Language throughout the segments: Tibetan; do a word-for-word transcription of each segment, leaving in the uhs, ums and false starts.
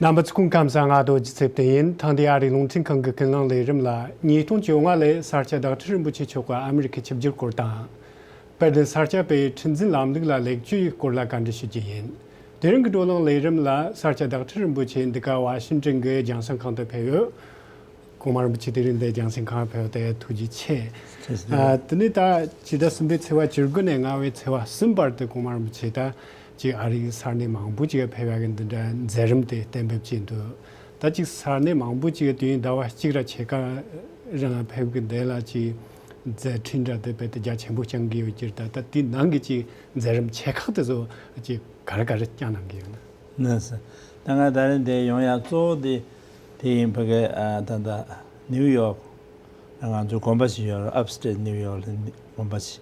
རྣམ་པ་ཚོ་སྐུ་ཁམས་བཟང་། ང་རྡོ་རྗེ་ཚེ་བརྟན་ཡིན། ཐེངས་འདིའི་ཨ་རིའི་རླུང་འཕྲིན་ཁང་གི་ཀུན་གླེང་ལས་རིམ་ལ་ཉིས་སྟོང་བཅོ་ལྔ་ལོའི་ས་སྐྱ་ཌོག་ཊར་རིན་པོ་ཆེ་མཆོག་གི་ཨ་མི་རི་ཀའི་ཆིབས་བསྒྱུར་སྐོར་དང་། དཔལ་ལྡན་ས་སྐྱ་པའི་ཁྲིམས་འཛིན་ལམ་ལུགས་ལ་ལེགས་བཅོས་ཀྱི་སྐོར་ལ་བཀའ་འདྲི་ཞུ་རྒྱུ་ཡིན། དེ་རིང་གི་བགྲོ་གླེང་ལས་རིམ་ལ་ས་སྐྱ་ཌོག་ཊར་རིན་པོ་ཆེ་འདི་ག་ཝ་ཤིང་ཊོན་གྱི་རྒྱང་སྲིང་ཁང་དུ་ཕེབས་ཡོད། གོང་མ་རིན་པོ་ཆེ་དེ་རིང་འདིར་རྒྱང་སྲིང་ཁང་ཕེབས་ཏེ་ཐུགས་རྗེ་ཆེ། ཐུགས་རྗེ་ཆེ། ཨ། དེ་ནས་ད་ཕྱི་ཟླ་གསུམ་པའི་ཚེས་པ་བཅུ་དགུ་ནས་ལྔ་པའི་ཚེས་པ་གསུམ་བར་དུ་གོང་མ་རིན་པོ་ཆེ་ད་ཅིག་ཨ་རིའི་ས་གནས་མང་པོ་ཅིག་ཕེབས་ཡག་གི་འདི་འདྲ་མཛད་རིམ་དེ་གཏན་འབེབས་བྱས་འདུག་ད་ཅིག་ས་གནས་མང་པོ་ཅིག་དུས་ཡུན་ཟླ་བ་གཅིག་ར་ཕྱེད་ཀ་རིང་ཕེབས་གི་འདི་ལ་ཅིག་མཛད་འཕྲིན་འདྲ་དེ་རྦད་དེ་རྒྱ་ཆེན་པོ་བསྐྱངས་གི་ཡོད་ཀྱི་རེད། ད་ད་དེའི་ནང་གི་ཅིག་མཛད་རིམ་ཆེ་ཁག་དེ་ཚོ་ཅིག་ག་རེ་ག་རེ་བསྐྱངས་གནང་གི་ཡོད་ན། ན་ས། ད་ང་ད་རིང་འདིར་ཡོང་ཡག་གཙོ་བོ་དེ་དེ་ཡིན། ཕ་གི་ཨ་ད་ད་ནིའུ་ཡོག་ང་ཚོའི་དགོན་པ་ཞིག་ཡོད་རེད། Upstate New York ལ་དགོན་པ་ཞིག་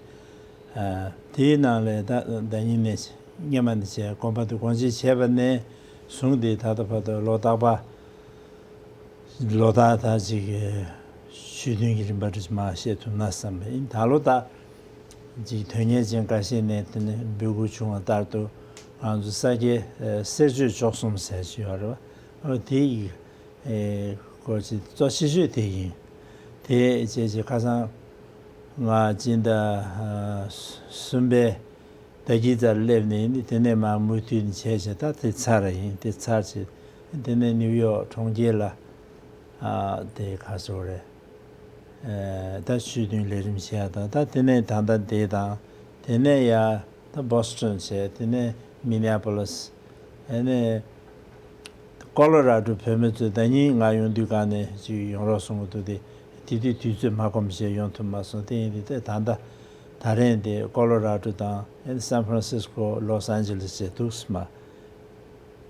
ཨ། དེའི་ནང་ལ་ད་ཟླ་ཉིན་ནས་སྔས་མ་ནས་བྱས། དགོན་པ་དེ་སྒོ་འབྱེད་བྱས་པ་ནས་བཟུང་སྟེ་ད་ལྟ་བར་དུ་ལོ་རྟག་པ་ལོ་ལྟར་ད་ཅིག་ཆོས་ཐུན་གྱི་རིམ་པ་འདྲ་ཞིག་མར་བཤད་ཐུབ་ན་བསམ་པ་ཡིན། ད་ལོ་ད་ཅིག་དོན་གཉེར་ཅན་འགའ་ཤས་ནས་དེ་ནས་འབོད་སྐུལ་བྱུང་བ་ལྟར་དུ་ང་ཚོ་ས་སྐྱའི་ཨ་གསེར་ཆོས་བཅུ་གསུམ་ཟེར་ཞིག་ཡོད་རེད་བ། ཨ་དེ་ཡི་ཨེ་སྐོར་ཅིག་གཙོ་ཆེ་ཤོས་དེ་ཡིན། དེ་བྱས་རྗེས་ཁ་སང་ང་སྤྱི་ཟླ་ཨ་གསུམ་པའི་ཟླ་དཀྱིལ་རྩ་ལ་སླེབས་ནས་ནི་དེ་ནས་མར་མུ་མཐུད་ནས་བྱས་བྱས་ད་དེ་ཚར་ར་ཡིན། དེ་ཚར་བྱས་དེ་ནས་ནིའུ་ཡོག་གྲོང་ཁྱེར་ལ་ཨ་དེ་ག་ཚོད་རེད། ཨ་ད་ཆོས་ཐུན་ལས་རིམ་བྱས་དང་། ད་དེ་ནས་ད་ལྟ་དེ་དང་དེ་ནས་ཡར་ད་Boston བྱས། དེ་ནས་Minneapolis། ཨ་ནས་ཀོ་ལོ་ར་ཌོ་བོད་མི་ཚོས་ཟླ་ཉིན་ང་ཡོང་དུས་ག་ནས་ཅིག་ཡོང་རོགས་གསུང་གི་འདུག་དེ་དེ་དུས་དུས་ཚོད་མ་ཁོམ་བྱས་ཡོང་ཐུབ་མ་སོང་། དེ་ཡིན་དུས་དེ་ད་ལྟ་ད་རིང་དེ་ཀོ་ལོ་ར་ཌོ་དང་ཨ་ནི་San Francisco, Los Angeles བྱས་འདུག་སེ་མར་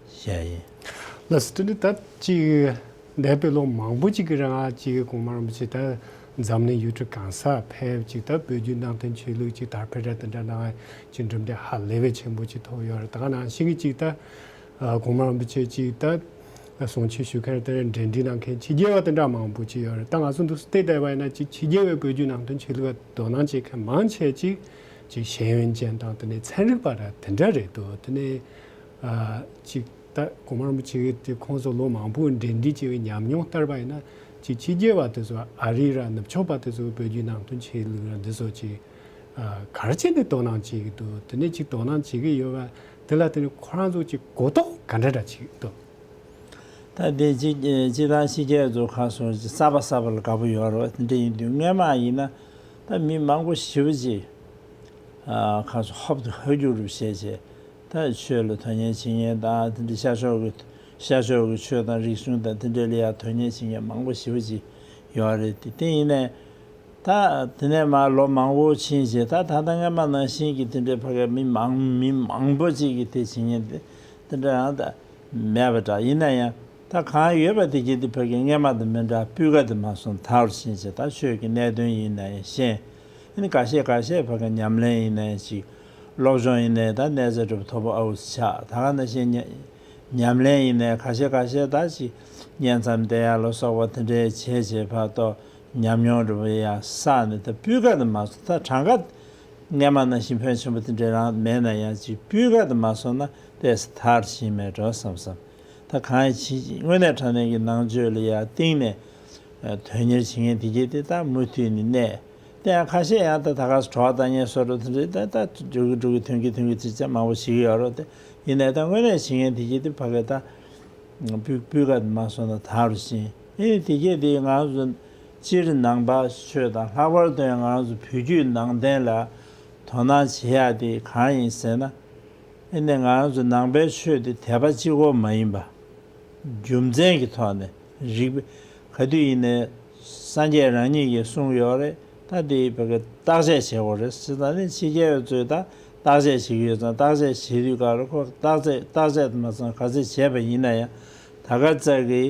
བཤད་ཡིན། ལགས་སོ། དེ་ནི་ད་ཅིག་འདས་པའི་ལོ་མང་པོ་ཅིག་གི་རིང་ཨ་ཅིག་གོང་མ་རིན་པོ་ཆེ་ད་འཛམ་གླིང་ཡུལ་གྲུ་གང་སར་ཕེབས། ཅིག་ད་བོད་བརྒྱུད་ནང་བསྟན་ཆོས་ལུགས་ཅིག་དར་སྤེལ་ར་དེ་འདྲ་གནང་ཅིག་གྲུབ་འབྲས་ཧ་ལས་པའི་ཆེན་པོ་ཅིག་ཐོབ་ཡོད་རེད། ད་ག་ནང་བཞིན་གྱི་ཅིག་ད་ཨ་གོང་མ་རིན་པོ་ཆེ་ཅིག་ད་གསུང་ཆོས་ཞུ་མཁན་དེ་འབྲེལ་འདྲིས་གནང་མཁན་ཕྱི་རྒྱལ་བ་དེ་འདྲ་མང་པོ་ཅིག་ཡོད་རེད། ད་ང་ཚོ་འདུག་སེ་བལྟས་བསྡད་པ་ཡིན་ན་ཅིག་ཕྱི་རྒྱལ་བའི་བོད་བརྒྱུད་ནང་བསྟན་ཆོས་ལུགས་ལ་དོ་སྣང་བྱེད་མཁན་མང་ཆེ་ཅིག་ཅིག་ཤེས་ཡོན་ཅན་དང་དེ་ནས་ཚན་རིག་པ་ར་དེ་འདྲ་རེད་འདུག་དེ་ནས་ཨ་ཅིག་ད་གོང་མ་རིན་པོ་ཆེ་གིས་དེ་ཁོང་ཚོ་ལོ་མང་པོའི་འབྲེལ་འདྲིས་བྱས་པའི་ཉམས་མྱོང་ལྟར་བ་ཡིན་ན་ཅིག་ཕྱི་རྒྱལ་བ་དེ་ཚོ་ཨ་རི་ར་ནུབ་ཕྱོགས་པ་དེ་ཚོ་བོད་བརྒྱུད་ནང་བསྟན་ཆོས་ལུགས་ར་འདི་ཚོ་ཅིག་ཨ་ག་རེ་བྱས་ནས་དོ་སྣང་བྱེད་ཀྱི་འདུག་དེ་ནས་ཅིག་དོ་སྣང་བྱེད་ཀྱི་ཡོད་པ་དེ་ལ་དེ་ནས་ཁོ་རང་ཚོ་ཅིག་གོ་རྟོགས་ག་འདྲ་འདྲ་བྱེད་ཀྱི་འདུག་ད་དེ་ཅིག་སྤྱིར་བཏང་ཕྱི་རྒྱལ་ཚོ་ཁ་སོ་ཅིག་གསར་པ་གསར་པ་ལ་དགའ་པོ་ཡོད་རེད་བ། དེ་འདྲ་ཡིན་དུས་སྔོན་མ་ཡིན་ན་ད་མི་མང་པོ་ཞེ་པོ་ཅིག་ཨ་ཁ་སོ་ཧོབ་ཏེ་ཧ་རྒྱུག་རུ་བྱས་བྱས། ད་ཆོས་ལ་དོན་གཉེར་བྱེད་མཁན་དང་དེ་འདྲ་ཤར་ཕྱོགས་ཀྱི་ཤར་ཕྱོགས་ཀྱི་ཆོས་དང་རིག་གཞུང་དང་དེ་འདྲ་ལ་ཡང་དོན་གཉེར་བྱེད་མཁན་མང་པོ་ཞེ་པོ་ཅིག་ཡོད་རེད། དེ་དེ་ཡིན་ནའི་ད་དེ་ནས་མར་ལོ་མང་པོ་ཕྱིན་རྗེས་ད་ད་ལྟ་སྔོན་མ་ནང་བཞིན་གྱི་དེ་འདྲའི་ཕ་གིའི་མི་མང་མི་མང་པོ་ཅིག་གིས་དེ་བྱེད་མཁན་དེ་དེ་འདྲ་ཡང་ད་མེད་པ་འདྲ། ཡིན་ན་ཡང་ད་གང་ཡོད་པ་དེ་གྱད་དེ་ཕ་གིའི་སྔོན་མ་དང་མི་འདྲ་སྤུས་ཀ་དེ་མ་སོང་དར་ཕྱིན་རྗེས་ད་ཆོས་ཀྱི་གནད་དོན་ཡིན་ན་ཡང་ཤེས། ཨ་ནི་ཁ་ཤས་ཁ་ཤས་ཕ་གིའི་ཉམས་ལེན་ཡིན་ན་ཡང་ཅིག་སློབ་སྦྱོང་ཡིན་ནའི་ད་གནས་ཚད་འདྲ་པོ་མཐོ་པོ་ཨའུ་ཙི་ཆགས། ད་ག་ནང་བཞིན་ཉ་ཉམས་ལེན་ཡིན་ནའི་ཁ་ཤས་ཁ་ཤས་ད་ཅིག་བསྙེན་མཚམས་བསྡད་ཡ་ལ་སོགས་པ་དེ་འདྲའི་བྱས་བྱས་ཕར་ཏོ་ཉམས་མྱོང་འདྲ་པོ་ཡ་བསགས་ནས་ད་སྤུས་ཀ་དེ་མ་སོང་། ད་གྲངས་ཀ་སྔོན་མ་ནང་བཞིན་ཕོན་ཆེན་པོ་དེ་འདྲའི་རང་མེད་ན་ཡང་ཅིག་སྤུས་ཀ་དེ་མ་སོང་ན་ཏོག་ཙམ་དར་ཕྱིན་མེད་འགྲོ་བསམ་བསམ། ད་གང་ཡིན་ཕྱིན་དངོས་གནས་དྲང་གནས་ཀྱི་ནང་ཆོས་ལ་ཡ་གཏིང་ནས་དོན་གཉེར་བྱེད་མཁན་དེ་གྱད་དེ་ད་མུ་མཐུད་ནས་གནས། དེ་ཡང་ཁ་ཤས་ཡང་ད་ད་ག་སེ་གྲྭ་པ་ལྟ་མཁན་བཟོ་འདྲ་དེ་འདྲ་ད་ད་འགྲོ་གི་འགྲོ་གི་ཐོན་གི་ཐོན་གི་ཚིག་ཆ་མང་པོ་ཞིག་ཡོད་རེད་དེ། ཡིན་ནའི་ད་དངོས་གནས་བྱེད་མཁན་དེ་གྱད་དེ་ཕ་གི་ད་སྤུས་སྤུས་ཀ་དེ་མ་སོང་ན་དར་ཕྱིན། ཨེ་དེ་གྱད་དེ་ང་རང་ཚོ་སྤྱིར་ནང་པ་ཆོས་དང་ལྷག་པར་དུ་ཡང་ང་རང་ཚོ་བོད་བརྒྱུད་ནང་བསྟན་ལ་དོ་སྣང་བྱེད་ཡ་དེ་གང་ཡིན་ཟེར་ན། ཨེ་ནས་ང་རང་ཚོ་ནང་པའི་ཆོས་དེ་དད་པ་གཅིག་པོ་མ་ཡིན་པ། རྒྱུ་མཚན་གྱི་ཐོག་ནས་རིགས་པ་ག་དུས་ཡིན་ནའི་སངས་རྒྱས་རང་ཉིད་ཀྱིས་གསུངས་ཡོད་རེད། ད་དེ་བོད་སྐད་བརྟག་དཔྱད་བྱེད་དགོས་རེད་ཟེར། ད་ནི་ཕྱི་རྒྱལ་བ་ཚོས་ད་བརྟག་དཔྱད་བྱེད་ཀྱི་ཡོད་ཙང་བརྟག་དཔྱད་བྱེད་དུས་ག་ལ་ཁོ་བརྟག་དཔྱད་བརྟག་དཔྱད་དུ་མ་སོང་ག་ཚོད་བྱས་པ་ཡིན་ན་ཡང་ད་ག་ཙག་གི་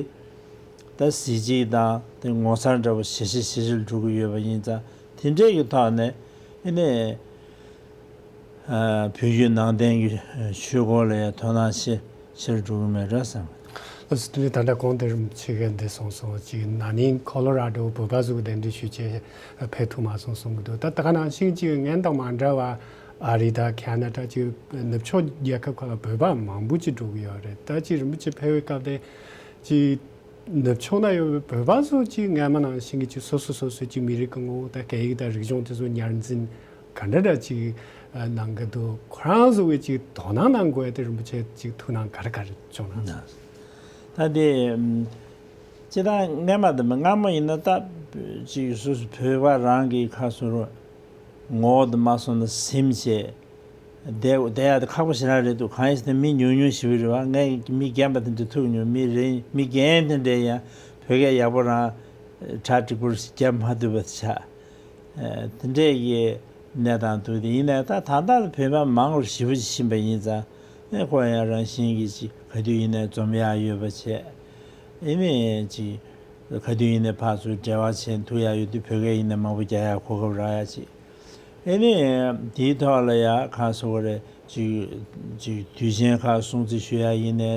ད་གཟི་བརྗིད་དང་དེ་ངོ་མཚར་འདྲ་པོ་ཞེ་ཞེ་ཞེ་ཞེ་འགྲོ་གི་ཡོད་པ་ཡིན་ཙང་དེ་འདྲས་ཀྱི་ཐོག་ནས་ཨེ་ནས། བོད་བརྒྱུད་ནང་བསྟན་གྱི་ཆོས་སྐོར་ལ་ཡང་དོ་སྣང་ཆེ་ཆེར་འགྲོ་གི་མེད་འདྲ་བསམ། ལགས་སོ། དེ་ནས་ད་ལྟ་གོང་དེར་ཆེ་གེ་འདི་གསུངས་སོང་། ཅིག་ན་ནིང་ཁོ་ལོ་ར་ཌོ་བོད་པ་ཚོ་གདན་འདྲེན་ཞུ་ཆེད་ཕེབས་ཐུབ་མ་སོང་གསུང་གི་འདུག་ད་ད་ག་ནང་བཞིན་ཅིག་སྔོན་དང་མ་འདྲ་བ་ ཨ་རི་དང་ཁ་ན་ཌ་ཅིག་ནུབ་ཕྱོགས་རྒྱལ་ཁབ་ཁག་ལ་བོད་པ་མང་པོ་ཅིག་འགྲོ་གི་ཡོད་རེད། ད་ཅིག་རིན་པོ་ཆེ་ཕེབས་པའི་སྐབས་དེ་ཅིག་ནུབ་ཕྱོགས་ན་ཡོད་པའི་བོད་པ་ཚོ་ཅིག་སྔ་མ་ནང་བཞིན་གྱི་ཅིག་སོ་སོ་སོ་སོའི་ཅིག་མི་རིགས་ཀྱི་ངོ་བོ་དང་སྐད་ཡིག་དང་རིག་གཞུང་དེ་ཚོ་ཉར་འཛིན་ག་འདྲ་འདྲ་ཅིག་གནང་གི་འདུག་ཁོ་རང་ཚོ་གི་ཅིག་དོ་སྣང་གནང་དགོས་ཡ་དེ་རིན་པོ་ཆེ་ཅིག་ཐུགས་སྣང་ག་རེ་ག་རེ་བྱུང་ན། ད་དེ་ཅི་ད་སྔ་མ་དང་སྔ་མོ་ཡིན་ན་ད་ཅིག་སོ་སོ་བོད་པ་རང་གི་ཁ་སོ་རུ། ངོ་བོ་དུ་མ་སོང་ན་སིམ་བྱས། བསྡད་བསྡད་ཡག་དེ་ཁག་པོ་ཞེ་དྲག་རེད་འདུག་གང་ཡིན་ཟེར་ན་མི་ཉུང་ཉུང་ཞིག་རེད་བ། ངས་མི་རྒན་པ་དེ་འདྲ་ཐུག་མྱོང་། མི་རེ་མི་རྒན་དེ་འདྲས་ཡང་བོད་སྐད་ཡག་པོ་རང་གྲ་འགྲིག་པོ་རྒྱབ་མ་ཐུབ་པ་ཆགས། དེ་འདྲས་ཀྱི་གནས་སྟངས་འདུག་དེ་ཡིན་ནའི་ད་ད་ལྟ་བོད་པ་མང་པོ་ཞེ་པོ་ཅིག་ཕྱིན་པ་ཡིན་ཙང་ཨེ་ཁོ་ཡང་རང་བཞིན་གྱིས་ཅིག་ག་དུས་ཡིན་ནའི་འཛོམས་ཡག་ཡོད་པ་བྱས། ཨེ་ནས་ཅིག་ག་དུས་ཡིན་ནའི་ཕར་ཚུར་འབྲེལ་བ་བྱས་ཐུབ་ཡག་ཡོད་དུས་བོད་སྐད་ཡིན་ནའི་མང་པོ་རྒྱག་ཡག་གོ་སྐབས་རག་ཡག་ཅིག་ཨེ་ནས་དེའི་ཐོག་ལ་ཡ་གང་ཟེར་དགོས་རེད། ཅིག་ཅིག་དུས་ཆེན་ཁག་སྲུང་བརྩི་ཞུ་ཡག་ཡིན་ནའི་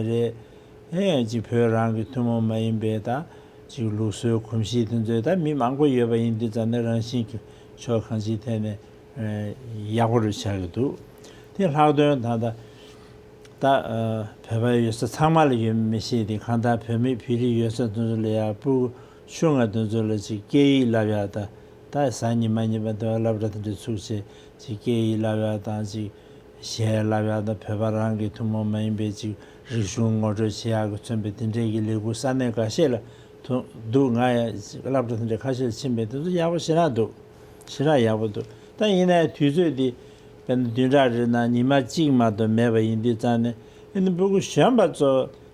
རེད། ཨེ་ཅིག་བོད་རང་གི་ཐུན་མོང་མ་ཡིན་པའི་ད་ཅིག་ལུགས་སྲོལ་གོམས་གཤིས་དེ་ཚོའི་ད་མི་མང་པོ་ཡོད་པ་ཡིན་དུས་ཙང་ནས་རང་བཞིན་གྱི་ཕྱོགས་གང་ཅིའི་ཐད་ནས་ཡག་པོ་རུ་ཆགས་ཀྱི་འདུག་དེ་ལྷག་དོན་ད་ལྟ་ད་བོད་པ་ཡོད་ས་ཚང་མ་ལ་ཡོད་མི་ཤེས་ཏེ། གང་ལྟར་བོད་མི་བོད་རིགས་ཡོད་ས་དེ་ཚོ་ལ་ཡ་སྤུ་གུ་ཆུང་ང་དེ་ཚོ་ལ་ཅིག་སྐད་ཡིག་བསླབ་ཡག་ད་ད་གཟའ་ཉི་མ་ཉི་མ་དེ་བ་སློབ་གྲྭ་དེ་འདྲ་ཚུགས་བྱས་ཅིག་སྐད་ཡིག་བསླབ་ཡག་དང་ཅིག་གཞས་བསླབ་ཡག་དང་བོད་པ་རང་གི་ཐུན་མོང་མ་ཡིན་པའི་ཅིག་རིག་གཞུང་ངོ་སྤྲོད་བྱེད་ཡག་གི་མཚོན་པའི་དེ་འདྲས་ཀྱི་ལས་འགུལ་ས་གནས་འགའ་ཤས་ལ་ཐུག་འདུག་ང་ཡང་སློབ་གྲྭ་དེ་འདྲ་ཁ་ཤས་ལ་ཕྱིན་པའི་དེ་ཚོ་ཡག་པོ་ཞེ་དྲག་འདུག་ཞེ་དྲག་ཡག་པོ་འདུག་ད་ཡིན་ནའི་དུས་ཚོད་འདི་དཔེར་ན་བདུན་ཕྲག་རེ་ནང་ཉི་མ་གཅིག་མ་གཏོགས་མེད་པ་ཡིན་དུས་ཙང་ནས་ཨ་ནི་སྤུ་གུ་གཞོན་པ་ཚོ་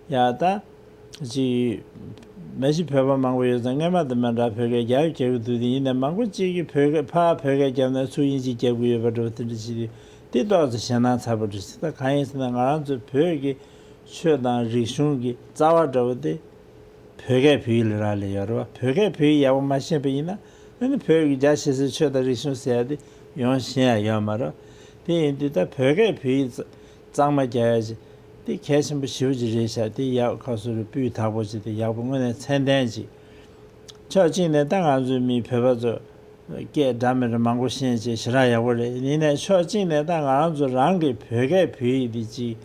ཡ་ད་ཅིག་མ་གཞི་བོད་པ་མང་པོ་ཡོད་ཙང་སྔས་མ་དང་མ་འདྲ་བོད་སྐད་རྒྱག་རྒྱག་གི་འདུག་དེ་ཡིན་ནའི་མང་པོ་གཅིག་གིས་བོད་སྐད་ཕར་བོད་སྐད་རྒྱབ་ན་ཚུར་དབྱིན་ཇི་རྒྱབ་གི་ཡོད་པ་འདྲ་བོ་དེ་འདྲ་ཞིག་རེད། དེ་ཏོག་ཙམ་ཞེད་སྣང་ཚ་པོ་འདྲ་ཞིག་ད་གང་ཡིན་ཟེར་ན་ང་རང་ཚོའི་བོད་ཀྱི་ཆོས་དང་རིག་གཞུང་གི་རྩ་བ་འདྲ་བོ་དེ་བོད་སྐད་བོད་ཡིག་ལ་རག་ལས་ཡོད་རེད་བ། བོད་སྐད་བོད་ཡིག་ཡག་པོ་མ་ཤེས་པ་ཡིན་ན་ཨ་ནི་བོད་ཀྱི་རྒྱ་ཆེ་སའི་ཆོས་དང་རིག་གཞུང་ཟེར་ཡ་དེ་ཡོང་ཤེས་ཡ་ཡོད་མ་རེད། དེ་ཡིན་དུས་ད་བོད་སྐད་བོད་ཡིག་གཙང་མ་རྒྱག་ཡ་ཅིག་དེ་གལ་ཆེན་པོ་ཞེ་པོ་ཅིག་རེད་ཤག་དེ་ཡག་ཁ་སོ་རུ་སྤུས་དག་པོ་ཅིག་དེ་ཡག་པོ་དངོས་གནས་ཚད་ལྡན་ཅིག་ཕྱོགས་གཅིག་ནས་ད་ང་ཚོའི་མི་བོད་པ་ཚོ་སྐད་འདྲ་མི་འདྲ་མང་པོ་ཤེས་བྱས་ཞེ་དྲག་ཡག་པོ་རེད། ཡིན་ནའི་ཕྱོགས་གཅིག་ནས་ད་ང་རང་ཚོ་རང་གི་བོད་སྐད་བོད་ཡིག་འདི་ཅིག་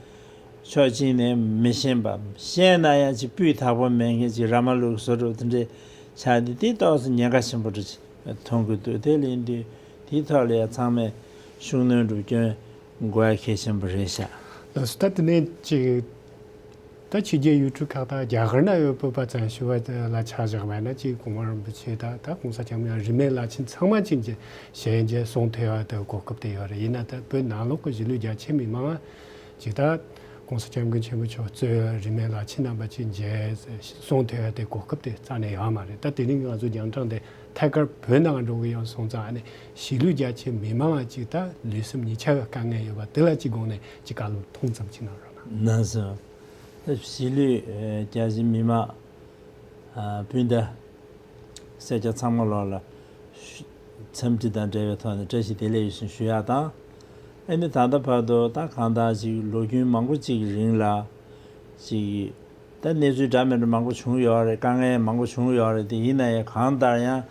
ཕྱོགས་གཅིག་ནས་མི་ཤེས་པ། ཤེས་ན་ཡང་ཅིག་སྤུས་དག་པོ་མེད་མཁན་ཅིག་ར་མ་ལུག་བཟོ་འདྲ་དེ་འདྲས་ཆགས་ཏེ་དེ་ཏོག་ཙམ་ཉེན་ཁ་ཆེན་པོ་འདྲ་ཅིག་མཐོང་གི་འདུག་དེ་ལ་ཡིན་དུས་དེའི་ཐོག་ལ་ཡང་ཚང་མས་ཤུགས་སྣོན་འགྲོ་སྐྱོན་དགོས་ཡ་གལ་ཆེན་པོ་རེད་ཤག་ལགས་སོ། ད་དེ་ནས་ཅིག་ད་ཕྱི་རྒྱལ་ཡུལ་གྲུ་ཁག་དང་རྒྱ་གར་ན་ཡོད་བོད་པ་ཙམ་ཞུ་བ་ལ་ཆ་བཞག་པ་ན་ཅིག་གོང་མ་རིན་པོ་ཆེ་དང་ད་གོང་ས་སྐྱབས་མགོན་རིས་མེད་བླ་ཆེན་ཚང་མ་ཅིག་མཇལ་མཇལ་གསུང་ཐོས་པ་དེ་གོ་སྐབས་དེ་ཡོད་རེད། ཡིན་ན་ད་བོད་ནང་ལོགས་ཀྱི་གཞིས་ལུས་རྒྱ་ཆེ་མི་མང་ཅིག་ད་གོང་ས་སྐྱབས་མགོན་ཆེན་པོ་མཆོག་གཙོས་རིས་མེད་བླ་ཆེན་རྣམ་པ་ཅིག་མཇལ་གསུང་ཐོས་པ་དེ་གོ་སྐབས་དེ་རྩ་ནས་ཡོད་མ་རེད། ད་དེ་རིང་ང་ཚོ་རྒྱང་གྲགས་འདི་ཐད་ཀར་བོད་ནང་འགྲོ་གི་ཡོད་སོང་ཙང་ཨ་ནི་གཞིས་ལུས་རྒྱ་ཆེ་མི་མང་ཅིག་ད་ལུས་སེམས་གཉིས་ཆ་གི་དཀའ་ངལ་ཡོད་པ་དེ་ལ་ཅིག་དགོངས་ནས་ཅིག་བཀའ་སློབ་ཐུང་ཙམ་ཅིག་གནང་རོགས་གནང་། ན་སོ། གཞིས་ལུས་རྒྱ་ཆེ་མི་མང་སྤུན་ཟླ་སེར་སྐྱ་ཚང་མ་ལོག་ལ་འཚམས་འདྲི་དང་འབྲེལ་བའི་ཐོག་ནས་བཀྲ་ཤིས་བདེ་ལེགས་ཡོད་ཞུ་ཡག་དང་། ཨ་ནི་ད་ལྟ་བར་དུ་ད་གང་ལྟར་ཅིག་ལོ་རྒྱུས་མང་པོ་ཅིག་གི་རིང་ལ་ཅིག་ད་གནས་ཚུལ་འདྲ་མི་འདྲ་མང་པོ་བྱུང་ཡོད་རེད། དཀའ་ངལ་མང་པོ་བྱུང་ཡོད་རེད། དེ་ཡིན་ན་ཡང་གང་ལྟར་ཡང་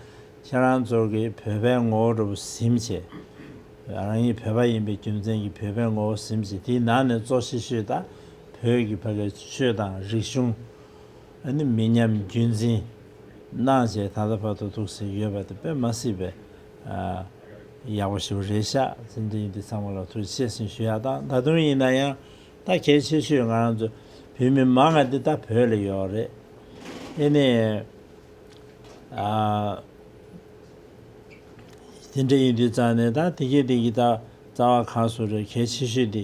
ཁྱེད་རང་ཚོ་གི་བོད་པའི་ངོ་བོ་འདྲ་པོ་ཟིན་བྱས། རང་ཉིད་བོད་པ་ཡིན་པའི་རྒྱུ་མཚན་གྱིས་བོད་པའི་ངོ་བོ་ཟིན་བྱས་དེའི་ནང་ནས་གཙོ་ཆེ་ཤོས་ད་བོད་ཀྱི་ཕ་གིའི་ཆོས་དང་རིག་གཞུང་ཨ་ནི་མི་ཉམས་རྒྱུན་འཛིན་གནང་བྱས་ད་ལྟ་བར་དུ་འདུག་སེ་ཡོད་པ་དེ་དཔེ་མ་སྲིད་པའི་ཡག་པོ་ཞིག་རེད་ཤག་ཟིན་བྲིས་འདི་ཚང་མ་ལ་ཐུགས་རྗེ་ཆེ་ཞུ་ཡག་དང་། ད་དུང་ཡིན་ན་ཡང་། ད་གལ་ཆེ་ཤོས་ང་རང་ཚོ་བོད་མི་མང་ང་འདི་ད་བོད་ལ་ཡོད་རེད། ཨེ་ནས་ཨ་དེ་འདྲ་ཡིན་དུས་ཙང་ནས་ད་དེ་གས་དེ་གི་ད་རྩ་བ་གང་སོ་རེད། གལ་ཆེ་ཤོས་དེ་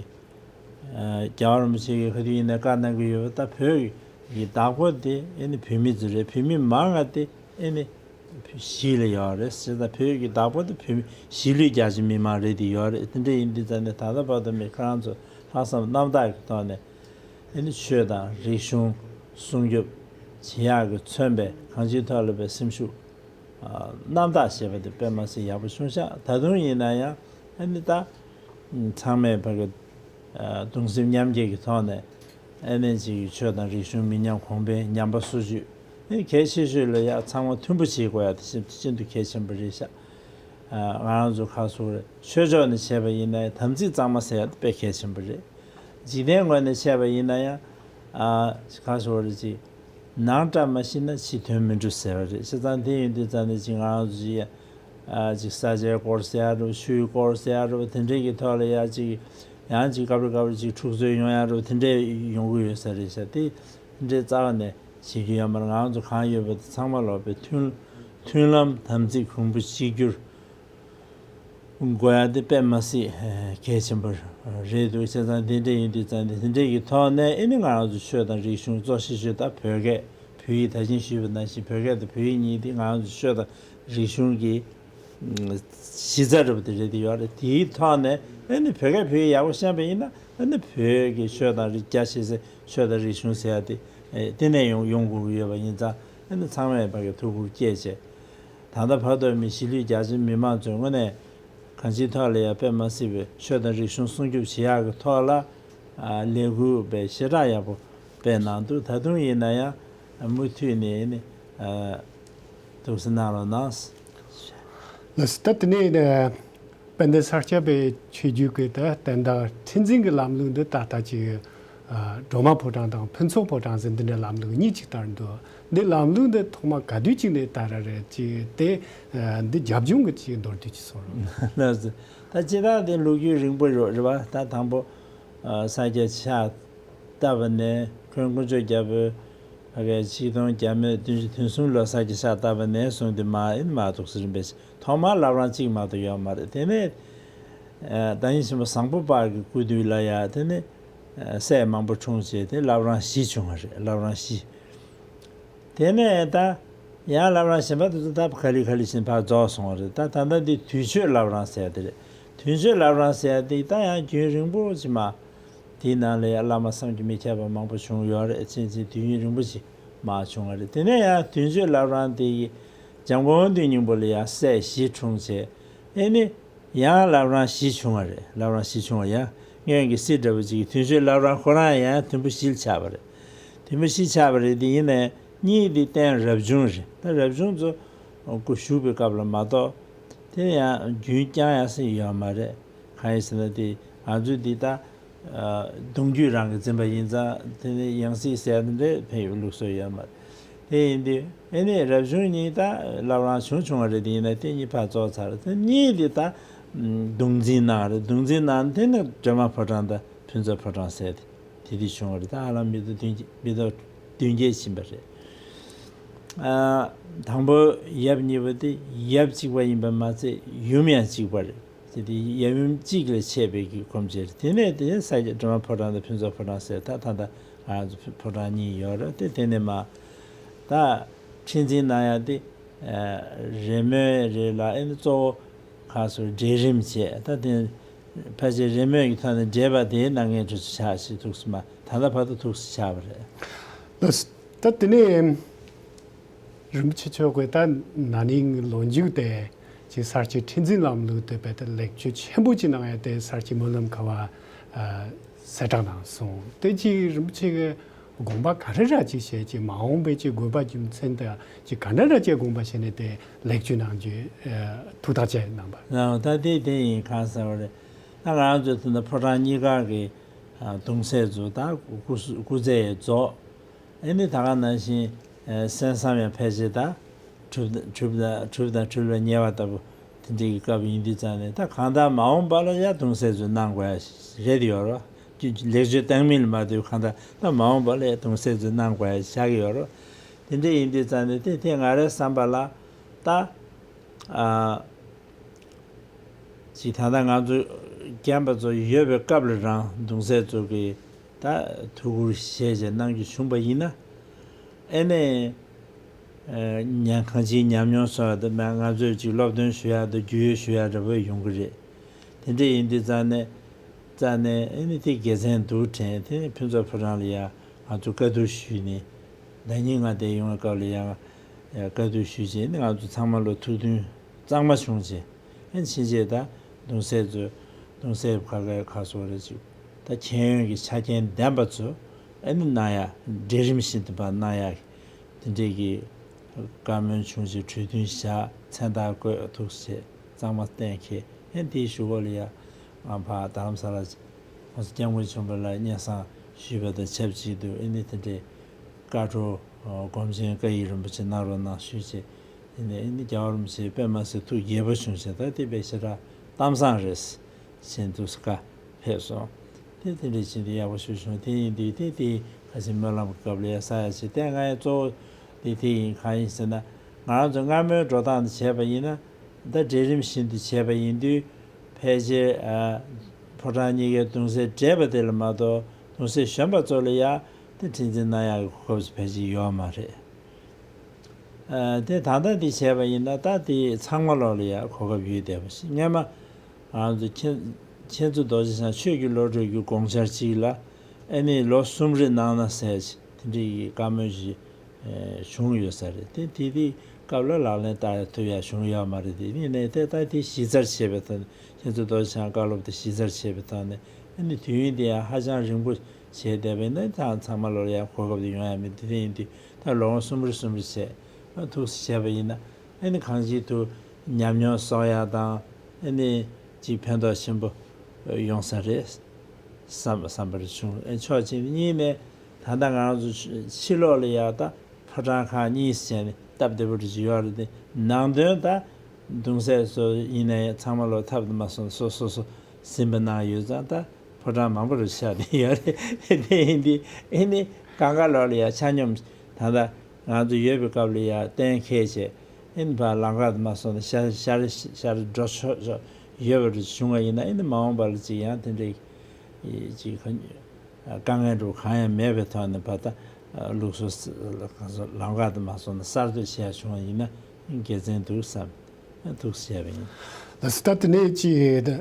ཨ་རྒྱལ་བ་རིན་པོ་ཆེ་གིས་ག་དུས་ཡིན་ན་བཀའ་གནང་གི་ཡོད་པ་ད་བོད་ཀྱི་བདག་པོ་དེ་ཨེ་ནས་བོད་མི་ཚོ་རེད། བོད་མི་མང་ང་དེ་ཨེ་ནས། གཞིས་ལ་ཡོད་རེད་ཟེར། ད་བོད་ཀྱི་བདག་པོ་དེ་བོད་མི་གཞིས་ལུས་རྒྱ་ཆེ་མི་མང་རེད་དེ་ཡོད་རེད། དེ་འདྲ་ཡིན་དུས་ཙང་ནས་ད་ལྟ་བར་དུ་མི་ཁོ་རང་ཚོ་ལྷག་བསམ་རྣམ་དག་གི་ཐོག་ནས་ཨ་ནི་ཆོས་དང་རིག་གཞུང་སྲུང་སྐྱོབ་བྱེད་ཡག་གི་མཚོན་པའི་གང་ཅིའི་ཐོག་ལ་བའི་སེམས་ཤུགས་རྣམ་དག་ཞེས་པ་དེ་དཔེ་མ་སྲིད་ཡག་པོ་བྱུང་ཤག་ད་དུང་ཡིན་ན་ཡང་ཨ་ནི་ད། ཚང་མས་ཕ་གི་གདུང་སེམས་མཉམ་སྐྱེད་ཀྱི་ཐོག་ནས་ཨ་ནེ་ཅིག་ཆོས་དང་རིག་གཞུང་མི་ཉམས་གོང་འཕེལ་ཉམས་པ་སོར་ཆུད་ཨ་ནི་གལ་ཆེ་ཤོས་ལ་ཡ་ཚང་མ་མཐུན་པོ་བྱེད་དགོས་ཡ་དེ་ཤིན་ཏུ་གལ་ཆེན་པོ་རེད་ཤག་ང་རང་ཚོ་ཁ་སོ་རེ་ཆོས་ཕྱོགས་ནས་བྱས་པ་ཡིན་ན་ཡང་དམ་ཚིག་གཙང་མ་ཟེར་ཡ་དེ་དཔེ་གལ་ཆེན་པོ་རེད། འཇིག་རྟེན་ངོས་ནས་བྱས་པ་ཡིན་ན་ཡང་ཁ་སོ་རེ་ཅིག་ནང་བཀྲ་མ་ཤིས་ན་ཕྱི་དོན་མི་འགྲུབ་ཟེར་བ་རེད། བྱས་ཙང་དེ་ཡིན་དུས་ཙང་ནས་ཅིག་ང་རང་ཚོ་ཅིག་ཅིག་ས་ཆའི་སྐོར་ཟེར་ཡ་རུ་ཆུའི་སྐོར་ཟེར་ཡ་རུ་དེ་འདྲའི་གི་ཐོག་ལ་ཡ་ཅིག་ཡང་ཅིག་སྐབས་རེ་སྐབས་རེ་ཅིག་འཁྲུག་རྩོད་ཡོང་ཡ་རུ་དེ་འདྲའི་ཡོང་གི་ཡོད་ས་རེད་ཤག་དེ་དེ་འདྲའི་རྩ་བ་ནས་བྱེད་རྒྱུ་ཡོད་མ་རེད། ང་རང་ཚོ་གང་ཡོད་པ་དེ་ཚང་མ་ལོག་པའི་མཐུན་མཐུན་ལམ་དམ་ཚིག་གོང་བུ་གཅིག་གྱུར་དགོས་ཡ་དེ་དཔེ་མ་སྲིད་གལ་ཆེན་པོ་རེད་འདུག་བྱས་ཙང་དེ་འདྲ་ཡིན་དུས་ཙང་དེ་དེ་འདྲ་གི་ཐོག་ནས་ཨེ་ནི་ང་རང་ཚོ་ཆོས་དང་རིག་གཞུང་གཙོ་ཆེ་ཤོས་ད་བོད་སྐད་བོད་ཡིག་ད་གིན་ཞུས་པ་ནང་བཞིན་བོད་སྐད་དང་བོད་ཡིག་གཉིས་དེ་ང་རང་ཚོ་ཆོས་དང་རིག་གཞུང་གི་གཞི་རྩ་འདྲ་པོ་དེ་རེད་དེ་ཡོད་རེད། དེའི་ཐོག་ནས་ཨ་ནི་བོད་སྐད་བོད་ཡིག་ཡག་པོ་ཤེས་པ་ཡིན་ན་ཨ་ནི་བོད་ཀྱི་ཆོས་དང་རིག་རྒྱ་ཆེ་ས་ཆོས་དང་རིག་གཞུང་ཟེར་ཡ་དེ་ཨེ་དེ་ནས་ཡོང་ཡོང་དགོས་ཀྱི་ཡོད་པ་ཡིན་ཙང་ཨ་ནི་ཚང་མས་ཕ་གི་ཐུགས་ཁུར་བསྐྱེད་བྱས། ད་ལྟ་བར་དུ་མི་གཞིས་ལུས་རྒྱ་ཆེ་མི་མང་ཚོས་དངོས་གནས་གང་ཅིའི་ཐོག་ལ་ཡང་དཔེ་མ་སྲིད་པའི་ཆོས་དང་རིག་གཞུང་སྲུང་སྐྱོབ་བྱེད་ཡག་གི་ཐོག་ལ་ཨ་ལས་འགུལ་དཔེ་ཞེ་དྲག་ཡག་པོ་སྤེལ་གནང་འདུག་ད་དུང་ཡིན་ན་ཡང་མུ་མཐུད་ནས་ནི་ཨ་ཐུགས་སྣང་གནང་རོགས་གནང་། ལགས་སོ། ད་དེ་ནས་དཔལ་ལྡན་ས་སྐྱ་པའི་ཆོས་བརྒྱུད་ཀྱི་ད་བསྟན་དར་ཁྲི་འཛིན་གྱི་ལམ་ལུགས་འདི་ད་ལྟ་ཅིག་སྒྲོལ་མ་ཕོ་བྲང་དང་ཕུན་ཚོགས་ཕོ་བྲང་ཟེར་འདི་འདྲའི་ལམ་ལུགས་གཉིས་ཅིག་དར་འདུག་འདི་ལམ་ལུགས་འདི་ཐོག་མ་ག་དུས་ཅིག་ནས་དར་ར་རེད། ཅིག་དེ་འདི་རྒྱབ་ལྗོངས་ཀྱི་ཅིག་མདོར་བསྡུས་ཅིག་གསུང་རོགས། ལགས་སོ། ད་སྤྱིར་བཏང་དེ་ལོ་རྒྱུས་རིང་པོ་རེད་བ། ད་དང་པོ་ས་སྐྱ་ཕྱག་བཏབ་པ་ནས་ཁོང་དཀོན་མཆོག་རྒྱལ་པོའི་ཕ་གི་ཆིག་སྟོང་བརྒྱ་མེད་བདུན་ཅུ་དོན་གསུམ་ལོ་ས་སྐྱ་ཕྱག་བཏབ་པ་ནས་བཟུང་སྟེ་མ་ཨིན་མ་གཏོགས་སུ་རིམ་པས་ཐོག་མར་བླ་བྲང་གཅིག་མ་གཏོགས་ཡོད་མ་རེད། དེ་ནས་བདག་ཉིད་ཆེན་པོ་བཟང་པོ་པ་གི་སྐུ་དུས་ལ་ཡ་དེ་ནས་སྲས་མང་པོ་འཁྲུངས་བྱས་དེ་བླ་བྲང་བཞི་བྱུང་བ་རེད། བླ་བྲང་བཞི། དེ་ནས་ད་ཡང་བླ་བྲང་གཞན་པ་དེ་ཚོ་ད་ག་ལེ་ག་ལེ་བཞིན་ཕར་རྫོགས་སོང་བ་རེད། ད་ད་ལྟ་འདི་དུས་མཆོད་བླ་བྲང་ཟེར་ཡ་དེ་རེད། དུས་མཆོད་བླ་བྲང་ཟེར་ཡ་དེ་ད་ཡང་རྒྱུན་རིང་པོ་ཅིག་མ་དེའི་ནང་ལ་ཡང་བླ་མ་བསམ་གྱིས་མི་ཁྱབ་པ་མང་པོ་བྱུང་ཡོད་རེད། ཕྱིན་ཆད་དུས་ཡུན་རིང་པོ་ཅིག་མ་བྱུང་བ་རེད། དེ་ནས་ཡང་དུས་མཆོད་བླ་བྲང་དེ་ཡི་འཇམ་མགོན་དོན་སྙིང་པོ་ལ་ཡང་སྲས་བཞི་འཁྲུངས་བྱས། ཨེ་ནི་ཡང་བླ་བྲང་བཞི་བྱུང་བ་རེད། བླ་བྲང་བཞི་བྱུང་བ་ཡང་སྔོན་གྱི་སྲིད་འདྲ་བོ་ཅིག་དུས་མཆོད་བླ་བྲང་ཁོ་རང་ཡང་དུམ་བུ་བཞི་ཆགས་པ་རེད། དུམ་བུ་བཞི་ཆགས་པ་རེད། དེ་ཡིན་ནའི་གཉིས་དེ་གཏན་རབ་བྱུང་རེད། ད་རབ་བྱུང་ཚོ་སྐུ་བཞུགས་པའི་སྐབས་ལ་མ་གཏོགས་དེ་ཡང་རྒྱུན་བསྐྱངས་ཡ་སྲིད་ཡོད་མ་རེད། གང་ཡིན་ཟེར་ན་དེ་ང་ཚོས་འདི་ལྟ་གདུང་རྒྱུད་རང་གིས་འཛིན་པ་ཡིན་ཙང་དེ་ནི་ཡང་སྲིད་ཟེར་ཡ་དེ་འདྲའི་ཕན་ཡོད་ལུགས་སྲོལ་ཡོད་མ་རེད། དེ་ཡིན་དུས་ཨེ་ནི་རབ་བྱུང་གཉིས་ད་བླ་བྲང་བྱུང་བྱུང་བ་རེད། དེ་ཡིན་ན་དེ་གཉིས་ཕར་རྫོགས་ཚར། དེ་གཉིས་དེ་ད་གདུང་འཛིན་གནང་རེད། གདུང་འཛིན་གནང་དེ་ནི་སྒྲོལ་མ་ཕོ་བྲང་དང་ཕུན་ཚོགས་ཕོ་བྲང་ཟེར་དེ་དེ་དུས་བྱུང་བ་རེད། ད་ཧ་ལམ་མི་ལོ་བདུན་བརྒྱ་མི་ལོ་བདུན་བརྒྱད་ཕྱིན་པ་རེད། ཨ་དང་པོ་ཡབ་གཉིས་པ་དེ་ཡབ་གཅིག་པ་ཡིན་པ་མ་ཚད་ཡུམ་ཡང་གཅིག་པ་རེད། དེ་དེ་ཡབ་ཡུམ་གཅིག་ལས་ཆད་པའི་གི་གོམས་ཆེར། དེ་ནས་དེ་ས་སྐྱ་སྒྲོལ་མ་ཕོ་བྲང་དང་ཕུན་ཚོགས་ཕོ་བྲང་ཟེར་ད་ད་ལྟ་ང་ཚོ་ཕོ་བྲང་གཉིས་ཡོད་རེད། དེ་དེ་ནས་མ་ད་ཁྲི་འཛིན་གནང་ཡ་དེ་རེས་མོས་རེད་ལ། ཨེ་ནི་གཙོ་བོ་ཁ་སོ་འབྲེལ་རིམ་བྱས། ད་དེ་ཕལ་ཆེར་རེས་མོས་ཀྱི་ཐོག་ནས་འབྲེལ་བ་དེའི་གནང་མཁན་དུ་ཆགས་ཤིག་ཐུགས་སུ་མ་ད་ལྟ་བར་དུ་ཐུགས་སུ་ཆགས་པ་རེད། ལགས་སོ། ད་དེ་ནས་རིན་པོ་ཆེ་མཆོག་གིས་ད་ན་ནིང་ལོ་མཇུག་དེ་ཅིག་ས་སྐྱའི་ཁྲི་འཛིན་ལམ་ལུགས་དེ་བས་ད་ལེགས་བཅོས་ཆེན་པོ་ཅིག་གནང་ཡ་དེ་ས་སྐྱའི་སྨོན་ལམ་ཁ་བ་གསལ་བསྒྲགས་གནང་སོང་། དེ་ཅིག་རིན་པོ་ཆེ་གི་དགོངས་པ་ག་རེ་ར་ཅིག་བཞེས་ཅིག་མ་འོངས་པའི་ཅིག་དགོས་པ་རྒྱུ་མཚན་དེ་ཅིག་ག་འདྲ་ར་ཅིག་དགོངས་པ་བཞེས་ནས་དེ་ལེགས་བཅོས་གནང་རྒྱུ་ཐུགས་ཐག་བཅད་གནང་པ། ད་དེ་དེ་ཡིན་གང་ཟེར་བ་རེད། ད་ང་རང་ཚོའི་དེ་འདྲ་ཕོ་བྲང་གཉིས་ཀ་གི་གདུང་སྲས་ཚོ་ད་སྐུ་སྐུ་ཚེ་རྫོགས། ཨེ་ནི་ད་ག་ནང་བཞིན་གསན་བསམ་ཡང་ཕལ་ཆེར་ད་གྲུབ་གྲུབ་དང་གྲུབ་དང་གྲུབ་ལ་ཉེ་བ་ལྟ་བུ་དེ་འདྲའི་གི་སྐབས་ཡིན་དུས་ཙང་ནས། ད་གང་ལྟར་མ་འོངས་པ་ལ་ཡ་གདུང་སྲས་ཚོས་གནང་དགོས་ཡ་རེད་ཡོད་རོ། ལེགས་བཅོས་བཏང་མིན་ལ་མ་ལྟོས་གང་ལྟར་ད་མ་འོངས་པ་ལ་ཡ་གདུང་སྲས་ཚོས་གནང་དགོས་ཡ་ཆགས་ཀྱི་ཡོད་རོ། དེ་འདྲ་ཡིན་དུས་ཙང་ནས་དེ་དེ་ང་རའི་བསམ་པ་ལ་ད་ཨ། ཅིག་ད་ལྟ་ང་ཚོ་རྒན་པ་ཚོ་ཡོད་པའི་སྐབས་ལ་རང་གདུང་སྲས་ཚོ་གི་ད་ཐུགས་ཁུར་བཞེས་བྱས་གནང་རྒྱུ་བྱུང་པ་ཡིན་ན། ཨེ་ནས་ཉམས་གང་ཅིའི་ཉམས་མྱོང་སོགས་དེ་མ་ང་ཚོས་ཅིག་སློབ་སྟོན་ཞུ་ཡག་དང་རྒྱུས་ཡོད་ཞུ་ཡག་འདྲ་པོ་ཡོང་གི་རེད། དེ་འདྲ་ཡིན་དུས་ཙང་ནས་ཙང་ནས་ཨེ་ནས་དེ་དགེ་མཚན་འདུག་དྲན་དེ་ནས་ཕུན་ཚོགས་ཕོ་བྲང་ལ་ཡ་ང་ཚོ་བཀའ་བསྡུར་ཞུས་ནས་ཟླ་ཉིན་ང་དེ་ཡོང་བའི་སྐབས་ལ་ཡ་བཀའ་བསྡུར་ཞུས་བྱས་ནས་ང་ཚོ་ཚང་མ་ལོ་ཐུགས་མཐུན་གཙང་མ་བྱུང་བྱས། ཨེ་ཕྱིན་ཆད་ད་གདུང་སྲས་ཚོས་གདུང་སྲས་ཁ་ཁ་ཁ་སོ་རེ་ཅིག་ད་མཁྱེན་ཡོན་གྱི་ཆ་རྐྱེན་ལྡན་པ་ཚོ་ཨེ་ནི་གནང་ཡ་འབྲེལ་རིམ་བཞིན་དུ་ཕར་གནང་ཡ་དེ་འདྲས་ཀྱི་བཀའ་མོལ་བྱུང་ཞིག་གྲོས་མཐུན་བཞག་མཚན་རྟགས་བཀོད་ཐུགས་བཞེས་ གཙང་མ་གཏན་འཁེལ། ཨེ་དེའི་གཞུག་གུ་ལ་ཡ་ཨ་ཕ་རྡ་རམ་ས་ལ་༸གོང་ས་༸སྐྱབས་མགོན་ཆེན་པོ་ལ་སྙན་སེང་ཞུས་པ་དང་ཆབས་ཅིག་ཏུ་ཨེ་ནི་དེ་འདྲའི་བཀའ་འཁྲོལ་སྒོམ་ཆེན་བཀའ་ཡིག་རིན་པོ་ཆེ་གནང་རོགས་གནང་ཞུས་བྱས། ཨེ་ནི་ཨེ་ནི་རྒྱལ་བ་རིན་པོ་ཆེ་དཔེ་མ་སྲིད་ཐུགས་དགྱེས་པོ་བྱུང་བྱས། ད་དེ་དཔེ་ཞེ་དྲག་གཏམ་བཟང་རེད་ཟེར་འདུག་ཟེར་བཀའ་ཕེབས་སོང་། དེ་དེ་འདྲའི་ཕྱིན་དེ་ཡག་པོ་ཞེ་པོ་བྱུང་། དེ་ཡིན་དུས་དེ་དེ་ཁ་ཆེ་སྨོན་ལམ་གྱི་སྐབས་ལ་ཡ་ས་ཡ་ཆེ་བསྟན་ང་ཡ་གཙོ་བོ་དེ་དེ་ཡིན། གང་ཡིན་ཟེར་ན་ང་རང་ཚོ་སྔ་མོའི་འགྲོ་སྟངས་དེ་བྱས་པ་ཡིན་ན། ད་གྲལ་རིམ་བཞིན་དུ་བྱས་པ་ཡིན་དུས་ཕལ་ཆེར་ཨ་ཕོ་བྲང་གཉིས་ཀའི་གདུང་སྲས་བགྲེས་པ་དེ་ལ་མ་གཏོགས་གདུང་སྲས་གཞོན་པ་ཚོ་ལ་ཡ་དེ་ཁྲི་འཛིན་གནང་ཡག་གི་གོ་སྐབས་ཕལ་ཆེར་ཡོད་མ་རེད། ཨ་དེ་ད་ལྟ་འདི་བྱས་པ་ཡིན་ན་ད་དེ་ཚང་མ་ལོག་ལ་ཡ་གོ་སྐབས་ཡོད་བསྡད་པ་ཞིག་སྔོན་མ་ང་ཚོ་མཁྱེན་མཁྱེན་བརྩེ་རྡོ་རྗེ་འཆང་ཆོས་ཀྱི་བློ་གྲོས་ཀྱི་དགོངས་འཆར་གཅིག་ལ་ཨ་ནི་ལོ་གསུམ་རེ་གནང་ན་ཟེར་དེ་འདྲའི་བཀའ་མོལ་ཞིག་ཨེ་བྱུང་ཡོད་ས་རེད། དེ་དེ་དེ་སྐབས་ལ་ལག་ལེན་བསྟར་ཐུབ་ཡ་བྱུང་ཡོད་མ་རེད། དེ་ཡིན་ནའི་དེ་ད་དེ་གཞི་རྩར་བྱས་པའི་ཐོག་ནས་མཁྱེན་བརྩེ་རྡོ་རྗེ་འཆང་བཀའ་སློབ་དེ་གཞི་རྩར་བྱས་པའི་ཐོག་ནས་ཨ་ནི་དུས་ཡུན་དེ་ཡང་ཧ་ཅང་རིང་པོ་བྱས་བསྡད་པས་ན་ད་ཚང་མ་ལོག་ལ་ཡང་གོ་སྐབས་དེ་ཡོང་ཡ་མེད། དེ་དེ་ཡིན་དུས་ད་ལོ་ངོ་གསུམ་རེ་གསུམ་རེ་བྱས་ཐུགས་སུ་བྱས་པ་ཡིན་ན་ཨ་ནི་གང་ཅིའི་ཐུགས་ཉམས་མྱོང་གསོག་ཡ་དང་ཨ་ནི་ཅིག་ཕན་ཐོགས་ཆེན་པོ་ཡོང་ས་རེད་བསམ་བསམ་པ་རེ་བྱུང་། ཨ་ཕྱོགས་གཅིག་ནས་གཉིས་ནས་ད་ལྟ་ང་རང་ཚོ་ཕྱི་ཕྱི་ལོགས་ལ་ཡ་ད་ཕོ་བྲང་ཁག་གཉིས་བྱས་ནས་སྟབས་བདེ་པོ་རེ་ཅིག་ཡོད་རེད་དེ། ནང་དོན་ད་གདུང་སྲས་ཚོ་ཡིན་ན་ཡང་ཚང་མ་ལོ་ཐབས་དུ་མ་སོང་སོ་སོ་སོ་ཟིན་པ་གནང་ཡོད་ཙང་ད་ཕོ་བྲང་མང་པོ་རུ་ཆགས་བསྡད་ཡོད་རེད། དེ་ཡིན་དུས་ཨེ་ནི་གང་ག་ལོག་ལ་ཡ་ཆ་སྙོམས་ད་ལྟ་ང་ཚོ་ཡོད་པའི་སྐབས་ལ་ཡ་གཏན་འཁེལ་བྱས་ཨེ་ནི་ཕར་ལམ་ཁ་དུ་མ་སོང་ན་ཤར་ཤར་ཤར་འགྲོ་ཆོག་ཆོག་ཡོད་པ་རུ་བྱུང་བ་ཡིན་ན་ཨེ་ནི་མ་འོངས་པ་ལ་ཅིག་ཡང་དེ་འདྲའི་ཅིག་དཀའ་ངལ་འདྲ་བོ་གང་ཡང་མེད་པའི་ཐོག་ནས་ཕར་ད་ལུགས་སྲོལ་ལམ་ཁ་དུ་མ་སོང་ན་གསར་གཏོད་བྱས་བྱུང་བ་ཡིན་ན་དགེ་མཚན་འདུག་བསམ། ཐུགས་བཞེས་པ་ཡིན། ལགས་སོ། ད་དེ་ནས་ཅིག་ད་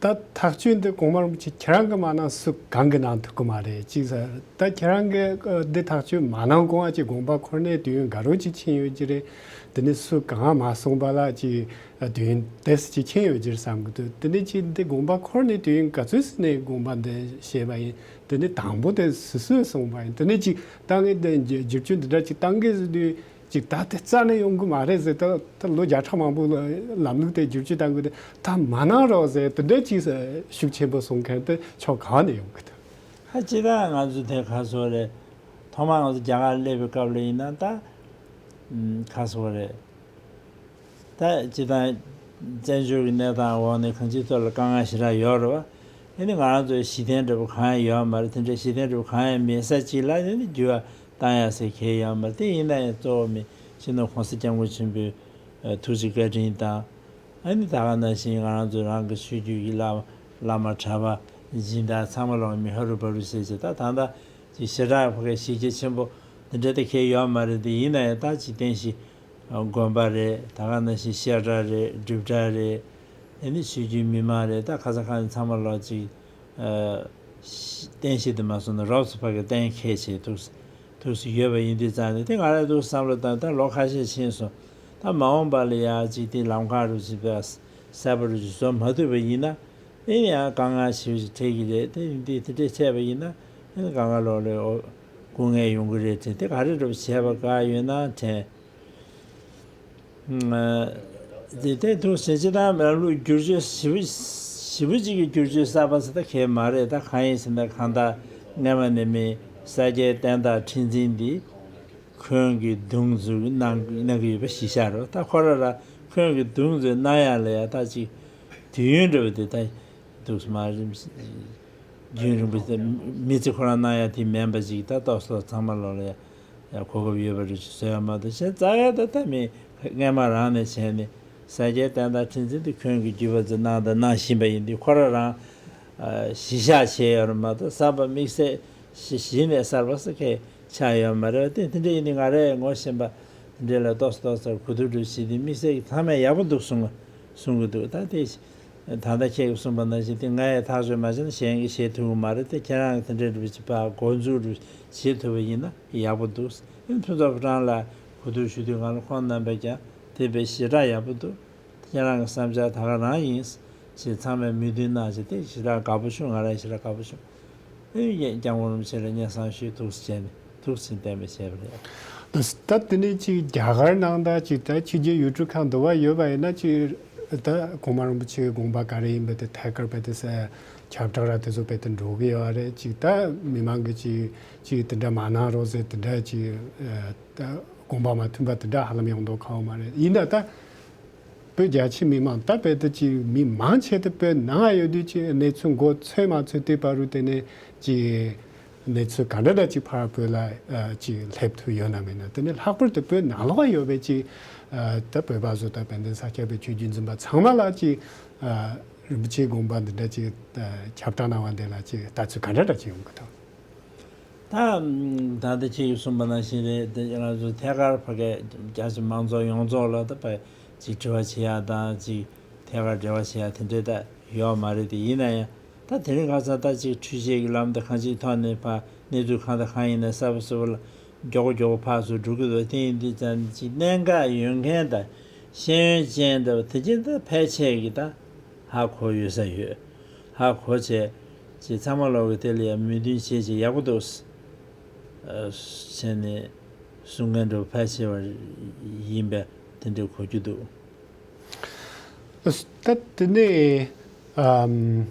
ཐག་གཅོད་འདི་གོང་མ་རིན་པོ་ཆེ་ཁྱེད་རང་གིས་མ་གནང་སུ་གང་གིས་གནང་ཐུབ་ཀྱི་མ་རེད། ཅིག་ཟེར་ད་ཁྱེད་རང་གིས་འདི་ཐག་གཅོད་མ་གནང་གོང་ཨ་ཅིག་དགོངས་པ་འཁོར་ནས་དུས་ཡུན་ག་རོ་ཅིག་ཕྱིན་ཡོད་ཀྱི་རེད། དེ་ནས་སུ་གང་མ་གསུངས་པ་ལ་ཅིག་དུས་ཡུན་དེ་ཙམ་ཅིག་ཕྱིན་ཡོད་ཀྱི་རེད་བསམ་གྱི་འདུག་དེ་ནས་ཅིག་འདི་དགོངས་པ་འཁོར་ནས་དུས་ཡུན་ག་ཚོད་ཙམ་ནས་དགོངས་པ་འདི་བཞེས་པ་ཡིན། དེ་ནས་དང་པོ་དེ་སུ་སུས་གསུངས་པ་ཡིན། དེ་ནས་ཅིག་ད་ངས་འདི་བསྒྱུར་བཅོས་འདི་འདྲ་ཅིག་བཏང་གི་ཟེར་དུས། ཅིག་ད་དེ་རྩ་ནས་ཡོང་གི་མ་རེད་ཟེར། ད་ད་ལོ་བརྒྱ་ཕྲག་མང་པོ་ལམ་ལུགས་དེ་བསྒྱུར་བཅོས་བཏང་གི་འདུག་ད་མ་གནང་རོགས་ཟེར་དེ་འདྲ་ཅིག་ཤུགས་ཆེན་པོ་གསུང་མཁན་དེ་ཕྱོགས་ག་བ་ནས་ཡོང་གི་འདུག་ཧ་ཅི་ད་ང་ཚོ་དེ་ག་སོ་རེད། ཐོག་མར་ང་ཚོ་རྒྱ་གར་སླེབས་པའི་སྐབས་ལ་ཡིན་ན་ད་ག་སོ་རེད། ད་སྤྱི་བཏང་བཙན་བྱོལ་གྱི་གནས་སྟངས་འོག་ནས་གང་ཅིའི་ཐོག་ལ་དཀའ་ངལ་ཞེ་དྲག་ཡོད་རེད་བ། ཨ་ནི་ང་རང་ཚོའི་གཞི་རྟེན་འདྲ་པོ་གང་ཡང་ཡོད་མ་རེད། དེ་འདྲའི་གཞི་རྟེན་འདྲ་པོ་གང་ཡང་མེད་ས་ཅིག་ལ་ཨ་ནི་འགྱུར་བ་བཏང་ཡག་ཟེར་གང་ཡང་ཡོད་མ་རེད། དེ་ཡིན་ན་ཡང་གཙོ་བོ་མི་སྤྱི་ནོར་༸གོང་ས་༸སྐྱབས་མགོན་ཆེན་པོའི་ཐུགས་རྗེ་བཀའ་དྲིན་དང་། ཨ་ནི་ད་ག་ནང་བཞིན་ང་རང་ཚོ་རང་གི་ཆོས་བརྒྱུད་ཀྱི་བླ་བླ་མ་གྲྭ་པ་སྦྱིན་བདག་ཚང་མ་ལོག་མི་ཧ་རུ་པ་རུ་བྱས་བྱས་ད་ད་ལྟ་ཅིག་ཞེ་དྲག་ཕ་གི་གཞི་རྒྱ་ཆེན་པོ་འདི་འདྲ་དེ་གང་ཡང་ཡོད་མ་རེད། དེ་ཡིན་ན་ཡང་ད་ཅིག་བསྟན་བཤིག་དགོན་པ་རེད། ད་ག་ནང་བཞིན་བཤད་གྲྭ་རེད། སྒྲུབ་གྲྭ་རེད། ཨ་ནི་ཆོས་བརྒྱུད་མི་མང་རེད། ད་ཁ་ས་ཁ་ནས་ཚང་མ་ལོག་ཅིག་ཨ་བསྟན་བཤིག་དུ་མ་སོང་ན་རོབ་ཙམ་ཕ་གི་གཏན་འཁེལ་བྱས་ཐུགས་ཐུགས་སུ་ཡོད་པ་ཡིན་དུས་ཙང་ནས་དེ་ང་རང་ཐུགས་བསམ་བློ་བཏང་ད་ལོ་ཁ་ཤས་ཕྱིན་སོང་། ད་མ་འོངས་པ་ལ་ཡ་ཅིག་དེ་ལམ་ཁ་རུ་ཅིག་པས་གསལ་པོ་རུ་ཅིག་བཟོ་མ་ཐུབ་པ་ཡིན་ན་ཨེ་ཡང་དཀའ་ངལ་ཞེ་པོ་ཅིག་འཕྲད་ཀྱི་རེད། དེ་ཡིན་དུས་དེ་འདྲས་འཕྲད་པ་ཡིན་ན་ཨེ་དཀའ་ངལ་ལོག་ལས་སྐུ་ངལ་ཡོང་གི་རེད་དྲན་དེ་ག་རེ་རུ་བྱས་པ་དགའ་ཡོད་ན་དྲན། དེ་ལྟར་འདུག་ཟེར་སྤྱི་བཏང་ལམ་ལུགས་བསྒྱུར་བཅོས་ཞེ་པོ་ཞེ་པོ་ཅིག་གི་བསྒྱུར་བཅོས་གསར་པ་ཟེར་ད་གང་མ་རེད། ད་གང་ཡིན་ཟེར་ན་གང་ལྟར་སྔས་མ་ནས་མི་ས་སྐྱའི་བསྟན་བདག་ཁྲི་འཛིན་འདི་ཁོང་གི་གདུང་འཛུགས་གནང་གནང་གི་ཡོད་པ་གཞི་བཞག་རེད། ད་ཁོ་ར་ར་ཁོང་གི་གདུང་འཛུགས་གནང་ཡ་ལ་ཡ་ད་ཅིག་དུས་ཡུན་འདྲ་བོ་དེ་ད་འདུག་སེ་མ་རེད། རྒྱུན་རིང་པོ་ཞིག་མི་ཚེ་ཁོ་རང་གནང་ཡ་དེ་མིན་པ་ཅིག་ད་ཏོག་ཙམ་ཚང་མ་ལོག་ལ་ཡ་ཡ་གོ་སྐབས་ཡོད་པ་རེད་ཅེས་བཟོ་ཡ་མ་གཏོགས་གཞན་རྩ་བའི་ད་ལྟ་མི་སྔས་མ་རང་ནས་བྱས་ནས་ས་སྐྱའི་བསྟན་བདག་ཁྲི་འཛིན་དེ་ཁོང་གི་བརྒྱུད་པ་ཚོས་གནང་དང་གནང་བཞིན་པ་ཡིན་དུས་ཁོ་རང་རང་གཞི་བཞག་བྱས་ཡོད་རེད་མ་གཏོགས་གསར་པ་དམིགས་བསལ་གཞི་གཞི་ནས་གསར་པ་ཟེར་མཁན་ཆགས་ཡོད་མ་རེད་བ། དེ་དེ་འདྲ་ཡིན་དུས་ང་རས་ངོ་ཤེས་པ་དེ་འདྲ་ལ་ཏོག་ཙམ་ཏོག་ཙམ་གོ་བསྡུར་འདྲ་བྱས་ཏེ་དམིགས་བསལ་གྱི་ཚང་མས་ཡག་པོ་འདུག་གསུང་གསུང་གི་འདུག་ད་དེ། ད་ལྟ་ཁྱེད་ཀྱིས་གསུངས་པ་ནང་བཞིན་དེ་ང་ཡིས་ཐག་གཅོད་མ་བྱས་ན་གཞན་གྱིས་བྱེད་ཐུབ་ཀྱི་མ་རེད་དེ། ཁྱེད་རང་གིས་དེ་འདྲའི་འདྲ་བོ་ཅིག་ཕར་འགོ་འཛུགས་འདྲ་བྱེད་ཐུབ་པ་ཡིན་ན་ཡག་པོ་འདུག་ཨེ་ཕུན་ཚོགས་ཕོ་བྲང་ལ་གོ་བསྡུར་ཞུ་དུས་ང་ལ་ཁོང་རྣམ་པས་ཀྱང་དེ་དཔེ་ཞེ་དྲག་ཡག་པོ་འདུག་ཁྱེད་རང་གི་བསམ་འཆར་ད་ག་རང་ཡིན་ཞེས་ཚང་མས་མོས་མཐུན་གནང་བྱས་དེ་ཞེ་དྲག་དགའ་པོ་བྱུང་། ང་རང་ཞེ་དྲག་དགའ་པོ་བྱུང་། ཨེ་ཡེ་སྐྱབས་མགོན་རིན་པོ་ཆེ་ལ་སྙན་སེང་ཞུས་ཐུགས་རྗེ་ཆེ་ནས་ཐུགས་རྗེ་ཆེ་བསྟན་པ་བྱས་པ་རེད། ད་དེ་ནས་ཅིག་རྒྱ་གར་ནང་ད་ཅིག་ད་ཕྱི་རྒྱལ་ཡུལ་གྲུ་ཁག་འདུ་བ་ཡོད་པ་ཡིན་ན་ཅིག་ ད་གོང་མ་རིན་པོ་ཆེའི་དགོངས་པ་ག་རེ་ཡིན་པ་དེ་ཐད་ཀར་བས་དེ་ས་ཁྱབ་བསྒྲགས་ར་དེ་ཚོ་བས་དེ་འགྲོ་གི་ཡོད་རེད། ཅིག་ད་མི་མང་གི་ཅིག་ཅིག་དེ་འདྲ་མ་གནང་རོགས་ཟེར་དེ་འདྲ་ཅིག་ད་དགོངས་པ་མ་མཐུན་པ་དེ་འདྲ་ཧ་ལམ་ཡོང་མདོག་ཁ་པོ་མ་རེད། ཡིན་ད་ད་བོད་རྒྱ་ཆེ་མི་མང་ད་བས་དེ་ཅིག་མི་མང་ཆེ་དེ་བོད་ནང་ཡོད་དུས་ཅིག་གནས་ཚུལ་མགོ་ཚོས་མ་ཚོས་དེ་བར་དུ་དེ་ནས་ཅིག་གནས་ཚུལ་ག་འདྲ་འདྲ་ཅིག་ཕར་བོད་ལ་ཨ་ཅིག་སླེབས་ཐུབ་ཡོད་ན་མེད་ན། དེ་ནས་ལྷག་པར་དུ་བོད་ནང་ལོགས་ཡོད་པའི་ཅིག་ཨ་ད་བོད་པ་ཚོ་ད་དཔལ་ལྡན་ས་སྐྱ་པའི་ཆོས་བརྒྱུད་འཛིན་པ་ཚང་མ་ལ་ཅིག་ཨ་རིན་པོ་ཆེའི་དགོངས་པ་འདི་འདྲ་ཅིག་ཨ་ཁྱབ་བསྒྲགས་གནང་བ་འདི་ལ་ཅིག་ལྟ་ཚུལ་ག་འདྲ་འདྲ་ཅིག་ཡོང་གི་འདུག་ད་ད་ལྟ་ཁྱེད་ཀྱིས་གསུངས་པ་ནང་བཞིན་རེད། དེ་ང་ཚོ་ཐད་ཀར་ཕ་གི་རྒྱ་ཆེ་མང་ཚོགས་ཡོངས་རྫོགས་ལ་ད་ཕ་ཅིག་དྲི་བ་བྱེད་ཡ་དང་ཅིག་ཐད་ཀར་འབྲེལ་བ་བྱེད་ཡ་དེ་འདྲས་ད་ཡོད་མ་རེད། དེ་ཡིན་ན་ཡང་ད་དེ་རིང་ཁ་སང་ད་ཅིག་འཕྲུལ་ཆས་ཀྱི་ལམ་དང་གང་ཅིའི་ཐོག་ནས་ཕར་གནས་ཚུལ་གང་དང་གང་ཡིན་ན་གསལ་པོ་གསལ་པོ་ལ་མགྱོགས་པོ་མགྱོགས་པོ་ཕར་ཚུར་འགྲོ་གི་འདུག་དེ་ཡིན་དུས་ཙང་ཅིག་གནད་འགག་ཡོད་མཁན་དང་ཤེས་ཡོན་ཅན་དང་དེ་ཅན་ད་ཕལ་ཆེར་གྱི་ད་ཧ་གོ་ཡོད་ས་ཡོད། ཧ་གོ་བྱས་ཅིག་ཚང་མ་ལོག་གི་དེ་ལ་ཡང་མོས་མཐུན་བྱེད་ཅིག་ཡག་པོ་འདུག་ཟེར་ནས་གསུང་མཁན་འདྲ་བོ་ཕལ་ཆེ་བ་ཡིན་པ་དེ་འདྲ་གོ་རྒྱུ་འདུག་ད་དེ་ནས་ཨམ།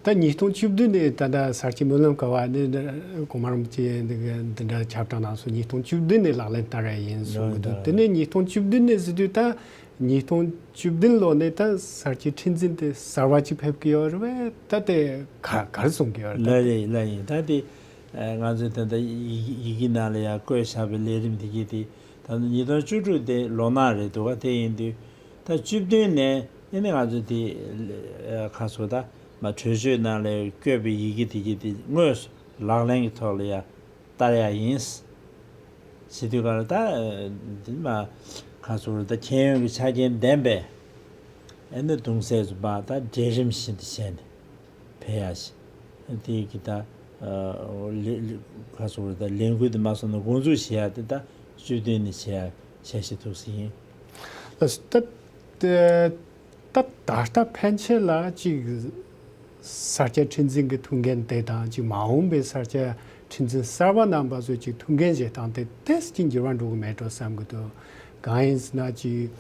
ད་ཉིས་སྟོང་བཅུ་བདུན་ནས་ད་ལྟ་གསར་སྐྱེས་སྨོན་ལམ་སྐབས་ནས་གོང་མ་རིན་པོ་ཆེ་འདི་འདི་འདྲ་ཁྱབ་བསྒྲགས་གནང་སོང་། ཉིས་སྟོང་བཅུ་བདུན་ནས་ལག་ལེན་བསྟར་ཡ་ཡིན་གསུང་གི་འདུག་དེ་ནས་ཉིས་སྟོང་བཅུ་བདུན་ནས་ཟེར་དུས་ད་ཉིས་སྟོང་བཅུ་བདུན་ལོ་ནས་ད་གསར་སྐྱེས་ཁྲི་འཛིན་དེ་གསར་བ་ཅིག་ཕེབས་ཀྱི་ཡོད་རེད་པས། ད་དེ་ག་ག་རེ་གསུང་གི་ཡོད་རེད། ད་ལ་རེད་ལ་ཡིན། ད་དེ་ང་ཚོས་ད་ལྟ་ཡི་ཡི་གེ་ནང་ལ་ཡང་བཀོད་བཞག་པའི་ལས་རིམ་དེ་གྱིས་དེ་ད་ལྟ་ཉིས་སྟོང་བཅུ་དྲུག་དེ་ལོ་ནག་རེད་འདུག་ག་དེ་ཡིན་དུས། ད་བཅུ་བདུན་ནས་ཨེ་ནི་ང་ཚོ་དེ་ཁ་སོ་ད་མ་གྲོས་ཆོད་ནང་ལ་བཀོད་པའི་ཡི་གེ་དེ་གྱིས་དེ་དངོས་སུ་ལག་ལེན་གྱི་ཐོག་ལ་ཡ་བསྟར་ཡ་ཡིན། ཟེར་དུས་ག་ལ་ད་དེ་མ་ཁ་སོ་ད་མཁྱེན་ཡོན་གྱི་ཆ་རྐྱེན་ལྡན་པའི་ཨེ་ནི་གདུང་སྲས་ཚོ་པ་ད་གྲལ་རིམ་བཞིན་དུ་བྱས་ནས་ཕེབས་ཡ་ཞིག་དེ་གི་ད་ལེ་ལེ་ཁ་སོ་ད་ལས་འགུལ་དེ་མ་སོང་ན་འགོ་འཛུགས་བྱེད་ཡ་དེ་ད་བཅུ་བདུན་ནས་བྱེད་ཡ་འཆར་གཞི་འདུག་ཟེར་ཡིན། ད་ད་ད་ལྟ་ཕན་ཆད་ལ་ཅིག་ས་སྐྱ་ཁྲི་འཛིན་གྱི་ཐུགས་འགན་དེ་དང་ཅིག་མ་འོངས་པའི་ས་སྐྱ་ཁྲི་འཛིན་གསར་པ་རྣམ་པ་ཚོས་ཅིག་ཐུགས་འགན་བཞེས་སྟངས་དེ་ཏོག་ཙམ་ཅིག་འགྱུར་བ་འགྲོ་གི་མེད་འགྲོ་བསམ་གྱི་འདུག་གང་ཡིན་ཟེར་ན་ཅིག་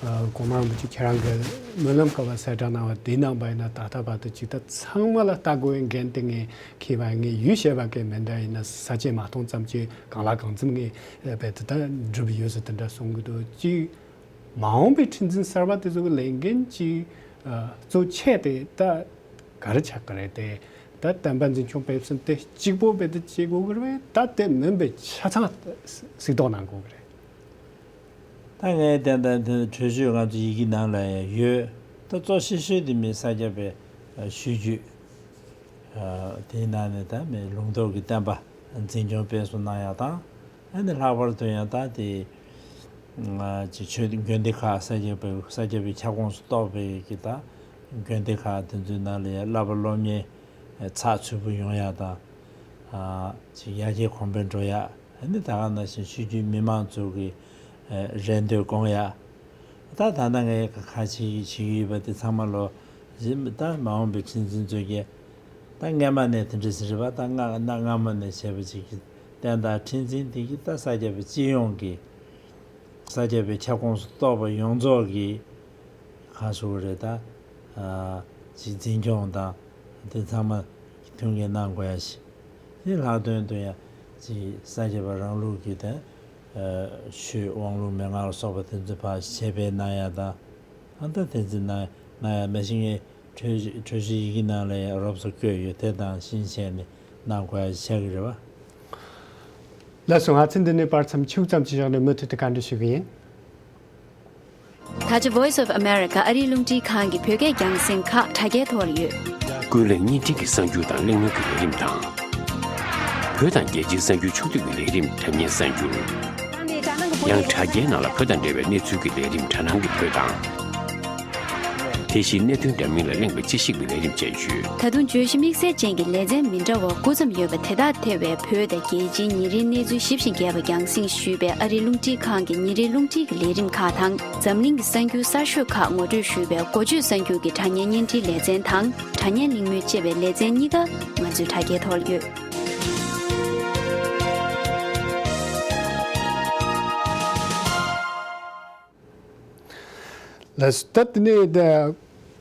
ཨ་གོང་མ་རིན་པོ་ཆེ་ཁྱེད་རང་གི་སྨོན་ལམ་སྐབས་ལ་གསལ་བསྒྲགས་གནང་བ་དེའི་ནང་པ་ཡིན་ན་ད་ལྟ་བར་དུ་ཅིག་ད་ཚང་མ་ལ་ལྟ་དགོས་པའི་འགན་དེ་ངས་འཁྱེར་བ་ངས་ཡུལ་གཞན་པ་གས་མེད་འདྲ་ཡིན་ན་ས་བཅད་མ་མཐོང་ཙམ་ཅིག་གང་ལ་གང་འཚམ་ངས་རྦད་དེ་ད་འགྲུབ་ཡོད་ཟེར་དེ་འདྲ་གསུང་གི་འདུག་ཅིག་མ་འོངས་པའི་ཁྲི་འཛིན་གསར་པ་དེ་ཚོ་གི་ལས་འགན་ཅིག་ཨ་གཙོ་ཆེ་དེ་ད་ག་རེ་ཆགས་ཀྱི་རེད་དེ། ད་བསྟན་པ་འཛིན་སྐྱོང་སྤེལ་གསུམ་དེ་གཅིག་པོ་རྦད་དེ་བྱེད་དགོས་ཀྱི་རེད་པས། ད་དེ་མིན་པའི་ཆ་ཚང་གཟིགས་རྟོག་གནང་དགོས་ཀྱི་རེད། ད་ངས་བསྟན་ད་དེ་གྲོས་ཆོད་ང་ཚོ་ཡི་གེ་ནང་ལ་ཡང་ཡོད། ད་གཙོ་ཆེ་ཤོས་དེ་མི་ས་སྐྱ་པའི་ཨ་ཆོས་བརྒྱུད་ཨ་དེའི་ནང་ནས་ད་མི་ལུང་རྟོགས་ཀྱི་བསྟན་པ་འཛིན་སྐྱོང་སྤེལ་གསུམ་གནང་ཡག་དང་། ཨ་ནི་ལྷག་པར་དུ་ཡང་ད་དེ་ང་ཅིག་ཆོས་དགོན་སྡེ་ཁག་ས་སྐྱ་པའི་ས་སྐྱ་པའི་ཁྱབ་ཁོངས་སུ་གཏོགས་པའི་གི་ད་དགོན་སྡེ་ཁག་དེ་ཚོའི་ནང་ལ་ཡང་བསླབ་པ་སློབ་གཉེར་ཚགས་ཚུད་པོ་ཡོང་ཡག་དང་། ཨ་ཅིག་ཡར་རྒྱས་གོང་འཕེལ་འགྲོ་ཡག་ཨ་ནི་ད་ག་ནང་བཞིན་ཆོས་བརྒྱུད་མི་མང་ཚོ་གི་ཨ་རེ་འདོད་སྐོང་ཡག་ད་ད་ལྟ་ངས་ཁ་ཁ་བྱེད་བྱེད་ཀྱི་ཡོད་པ་དེ་ཚང་མ་ལོ་གཞི་ད་མ་འོངས་པའི་ཁྲི་འཛིན་ཚོས་ཀྱི་ད་སྔ་མ་ནས་དེ་འདྲ་ཟེར་བ་ད་སྔ་སྔ་སྔ་མ་ནས་བྱས་པ་ཅིག་གི་བསྟན་བདག་ཁྲི་འཛིན་དེ་གི་ད་ས་སྐྱ་པའི་སྤྱི་ཡོངས་ཀྱི་ས་སྐྱ་པའི་ཁྱབ་ཁོངས་སུ་གཏོགས་པ་ཡོངས་རྫོགས་ཀྱི་གང་ཞུ་དགོས་རེད་ད། ཨ་ཅིག་འཛིན་སྐྱོང་དང་དེ་ཚང་མ་མཐུན་རྐྱེན་གནང་དགོས་ཡ་ཞིག་དེ་ལྷག་དོན་དུ་ཡང་ཅིག་ས་སྐྱ་པ་རང་ལུགས་ཀྱི་དེ་ཨ་ཆོས་དབང་ལུང་མན་ངག་ལ་སོགས་པ་དེ་ཚོ་ཕར་ཞལ་པས་གནང་ཡ་དང་། ཨ་ད་དེ་ཚོ་གནང་གནང་ཡ་མ་གཞི་ངས་གྲོས་གྲོས་གཞི་ཡི་གེ་ནང་ལ་ཡང་རོབ་ཙམ་བཀོད་ཡོད། དེ་དང་ཤིང་བྱས་ནས་གནང་དགོས་ཡ་ཆགས་ཀྱི་རེད་བ། ལགས་སོ། ང་ཚོས་འདི་ནས་བར་མཚམས་ཕྱེད་ཙམ་ཅིག་བཞག་ནས་མུ་མཐུད་དུ་བཀའ་འདྲི་ཞུ་གི་ཡིན། ད་ཆ་Voice of America ཨ་རིའི་རླུང་འཕྲིན་ཁང་གི་བོད་སྐད་རྒྱང་སྲིང་ཁག་དྲ་རྒྱའི་ཐོག་ལ་ཡོད། ཀུན་གླེང་བརྙན་འཕྲིན་གྱི་གསར་འགྱུར་དང་གླེང་མོལ་གྱི་ལས་རིམ་དང་། བོད་དང་རྒྱལ་སྤྱིའི་གསར་འགྱུར་ཕྱོགས་བསྡུས་ཀྱི་ལས་རིམ་དྲ་བརྙན་གསར་འགྱུར། ཡང་དྲ་རྒྱའི་ནང་ལ་བོད་དང་འབྲེལ་བའི་གནས་ཚུལ་གྱི་ལས་རིམ་དྲ་སྣང་གི་བོད་དང་། དེ་བཞིན་གནད་དོན་འདྲ་མིན་ལ་གླེང་བའི་དཔྱད་ཞིབ་ཀྱི་ལས་རིམ་བཅས་ཡོད། ད་དུང་བརྗོད་གཞི་དམིགས་བསལ་ཅན་གྱི་ལེ་ཚན་མི་འདྲ་བ་དགུ་ཙམ་ཡོད་པ་དེ་དག་ཐེ་བའི་བོད་དང་རྒྱལ་སྤྱིའི་ཉིན་རེའི་གནས་ཚུལ་ཞིབ་ཅིང་རྒྱས་པ་རྒྱང་སྲིང་ཞུས་པའི་ཨ་རིའི་རླུང་འཕྲིན་ཁང་གི་ཉིན་རེའི་རླུང་འཕྲིན་གྱི་ལས་རིམ་ཁག་དང་། འཛམ་གླིང་གི་གསར་འགྱུར་གསར་ཤོས་ཁག་ངོ་སྤྲོད་ཞུས་པའི་འགོ་བརྗོད་གསར་འགྱུར་གྱི་དྲ་བརྙན་བརྙན་འཕྲིན་ལེ་ཚན་དང་། དྲ་བརྙན་གླེང་མོལ་ཅེས་པའི་ལེ་ཚན་གཉིས་ཀ་ང་ཚོའི་དྲ་རྒྱའི་ཐོག་ལ་ཡོད། ལགས་སོ། ད་དེ་ནས་ད་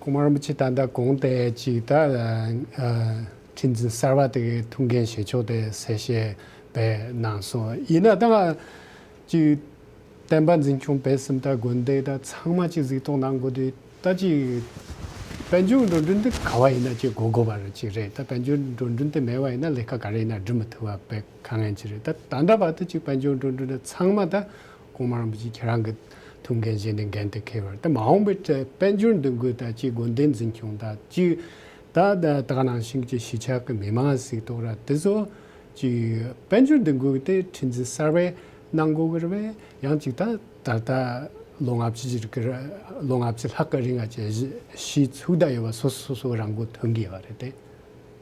གོང་མ་རིན་པོ་ཆེ་ད་ལྟ་གོང་དེ་ཅིག་ད་ཨ་ཁྲི་འཛིན་གསར་པ་དེ་གི་ཐུགས་འགན་བཞེས་ཕྱོགས་དེ་གསལ་བཤད་དཔེ་གནང་སོང་། ཡིན་ན་ད་ང་ཅིག་བསྟན་པ་འཛིན་སྐྱོང་སྤེལ་གསུམ་དང་དགོན་སྡེ་དང་ཚང་མ་ཅིག་གཟིགས་རྟོག་གནང་དགོས་དུས། ད་ཅིག་དཔལ་འབྱོར་འགྲོ་གྲོན་འདི་ག་བ་ཡིན་ན་ཅིག་དགོས་དགོས་པ་རེད་ཅིག་རེད། ད་དཔལ་འབྱོར་འགྲོ་གྲོན་དེ་མེད་པ་ཡིན་ན་ལས་ཀ་ག་རེ་ཡིན་ན་འགྲུབ་མི་ཐུབ་པ་དཔེ་དཀའ་ངལ་ཅིག་རེད། ད་ད་ལྟ་བར་དུ་ཅིག་དཔལ་འབྱོར་འགྲོ་གྲོན་འདི་ཚང་མ་ད་གོང་མ་རིན་པོ་ཆེ་ཁྱེད་རང་གི་ཐུགས་འགན་བཞེས་ནས་འགན་དེ་འཁྱེར་བར། ད་མ་འོངས་པའི་དཔལ་འབྱོར་འདུ་འགོད་དང་ཅིག་དགོན་སྡེ་འཛིན་སྐྱོང་དང་ཅིག་ད་ད་ད་ག་ནང་བཞིན་གྱི་གཞིས་ཆགས་ཀྱི་མི་མང་གཟིགས་རྟོག་ར་དེ་ཚོ་ཅིག་དཔལ་འབྱོར་འདུ་འགོད་དེ་ཁྲི་འཛིན་གསར་པས་གནང་དགོས་ཀྱི་རེད་པས། ཡང་ཅིག་ད་ད་ལྟ་ལོ་ལྔ་བཅུ་ཅིག་གི་ལོ་ལྔ་བཅུ་ལྷག་གི་རིང་ང་ཅིག་གཞི་གཞི་ཚུགས་བསྡད་ཡོད་པ་སོ་སོ་སོ་སོ་རང་མགོ་ཐོན་གྱི་ཡོད་པ་རེད་དེ།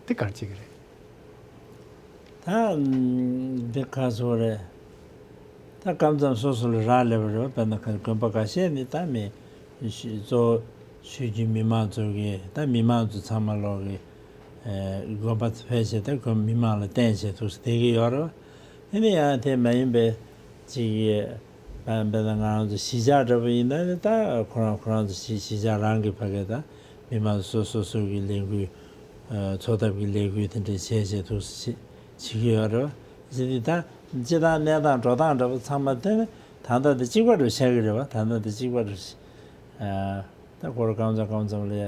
དེ་ག་རེ་བྱེད་ཀྱི་རེད། ད་འདི་ག་ཚོད་རེད། ད་སྐབས་མཚམས་སོ་སོ་ལ་རག་ལས་པ་རེད་པ། དཔེར་ན་ཁ་དགོན་པ་ཁ་ཤས་ནི་ད་མི་གཙོ་བོ་ཆོས་བརྒྱུད་མི་མང་ཚོ་གི་ད་མི་མང་ཚོ་ཚང་མ་ལོག་གི་ཨེ་དགོན་པ་ཕལ་ཆེར་ད་དགོན་མི་མང་ལ་བརྟེན་བྱས་ཐུགས་སུ་བསྡད་ཀྱི་ཡོད་རེད་པ། དེ་ནི་ཡང་དེ་མ་ཡིན་པའི་ཅིག་གི་དཔེར་ན་ང་རང་ཚོ་གཞིས་ཆགས་འདྲ་པོ་ཡིན་ན་ནི་ད་ཁོ་རང་ཁོ་རང་ཚོ་གཞིས་གཞིས་ཆགས་རང་གི་ཕ་གི་ད་མི་མང་སོ་སོ་སོ་གི་ལས་འགུལ་ཨ་འཚོ་ཐབས་ཀྱི་ལས་འགུལ་དེ་འདྲ་བྱས་བྱས་ཐུགས་སུ་བྱེད་བྱེད་ཀྱི་ཡོད་རེད་པ། བྱས་ཏེ་ད་སྤྱི་བཏང་གནས་སྟངས་འགྲོ་སྟངས་འདྲ་པོ་ཚང་མ་དེ་ནི་ད་ལྟ་དེ་གཅིག་པ་འདྲ་ཆགས་ཀྱི་རེད་པ། ད་ལྟ་དེ་གཅིག་པ་འདྲ་ཨ་ད་སྐོར་སྐབས་མཚམས་སྐབས་མཚམས་ལ་ཡ་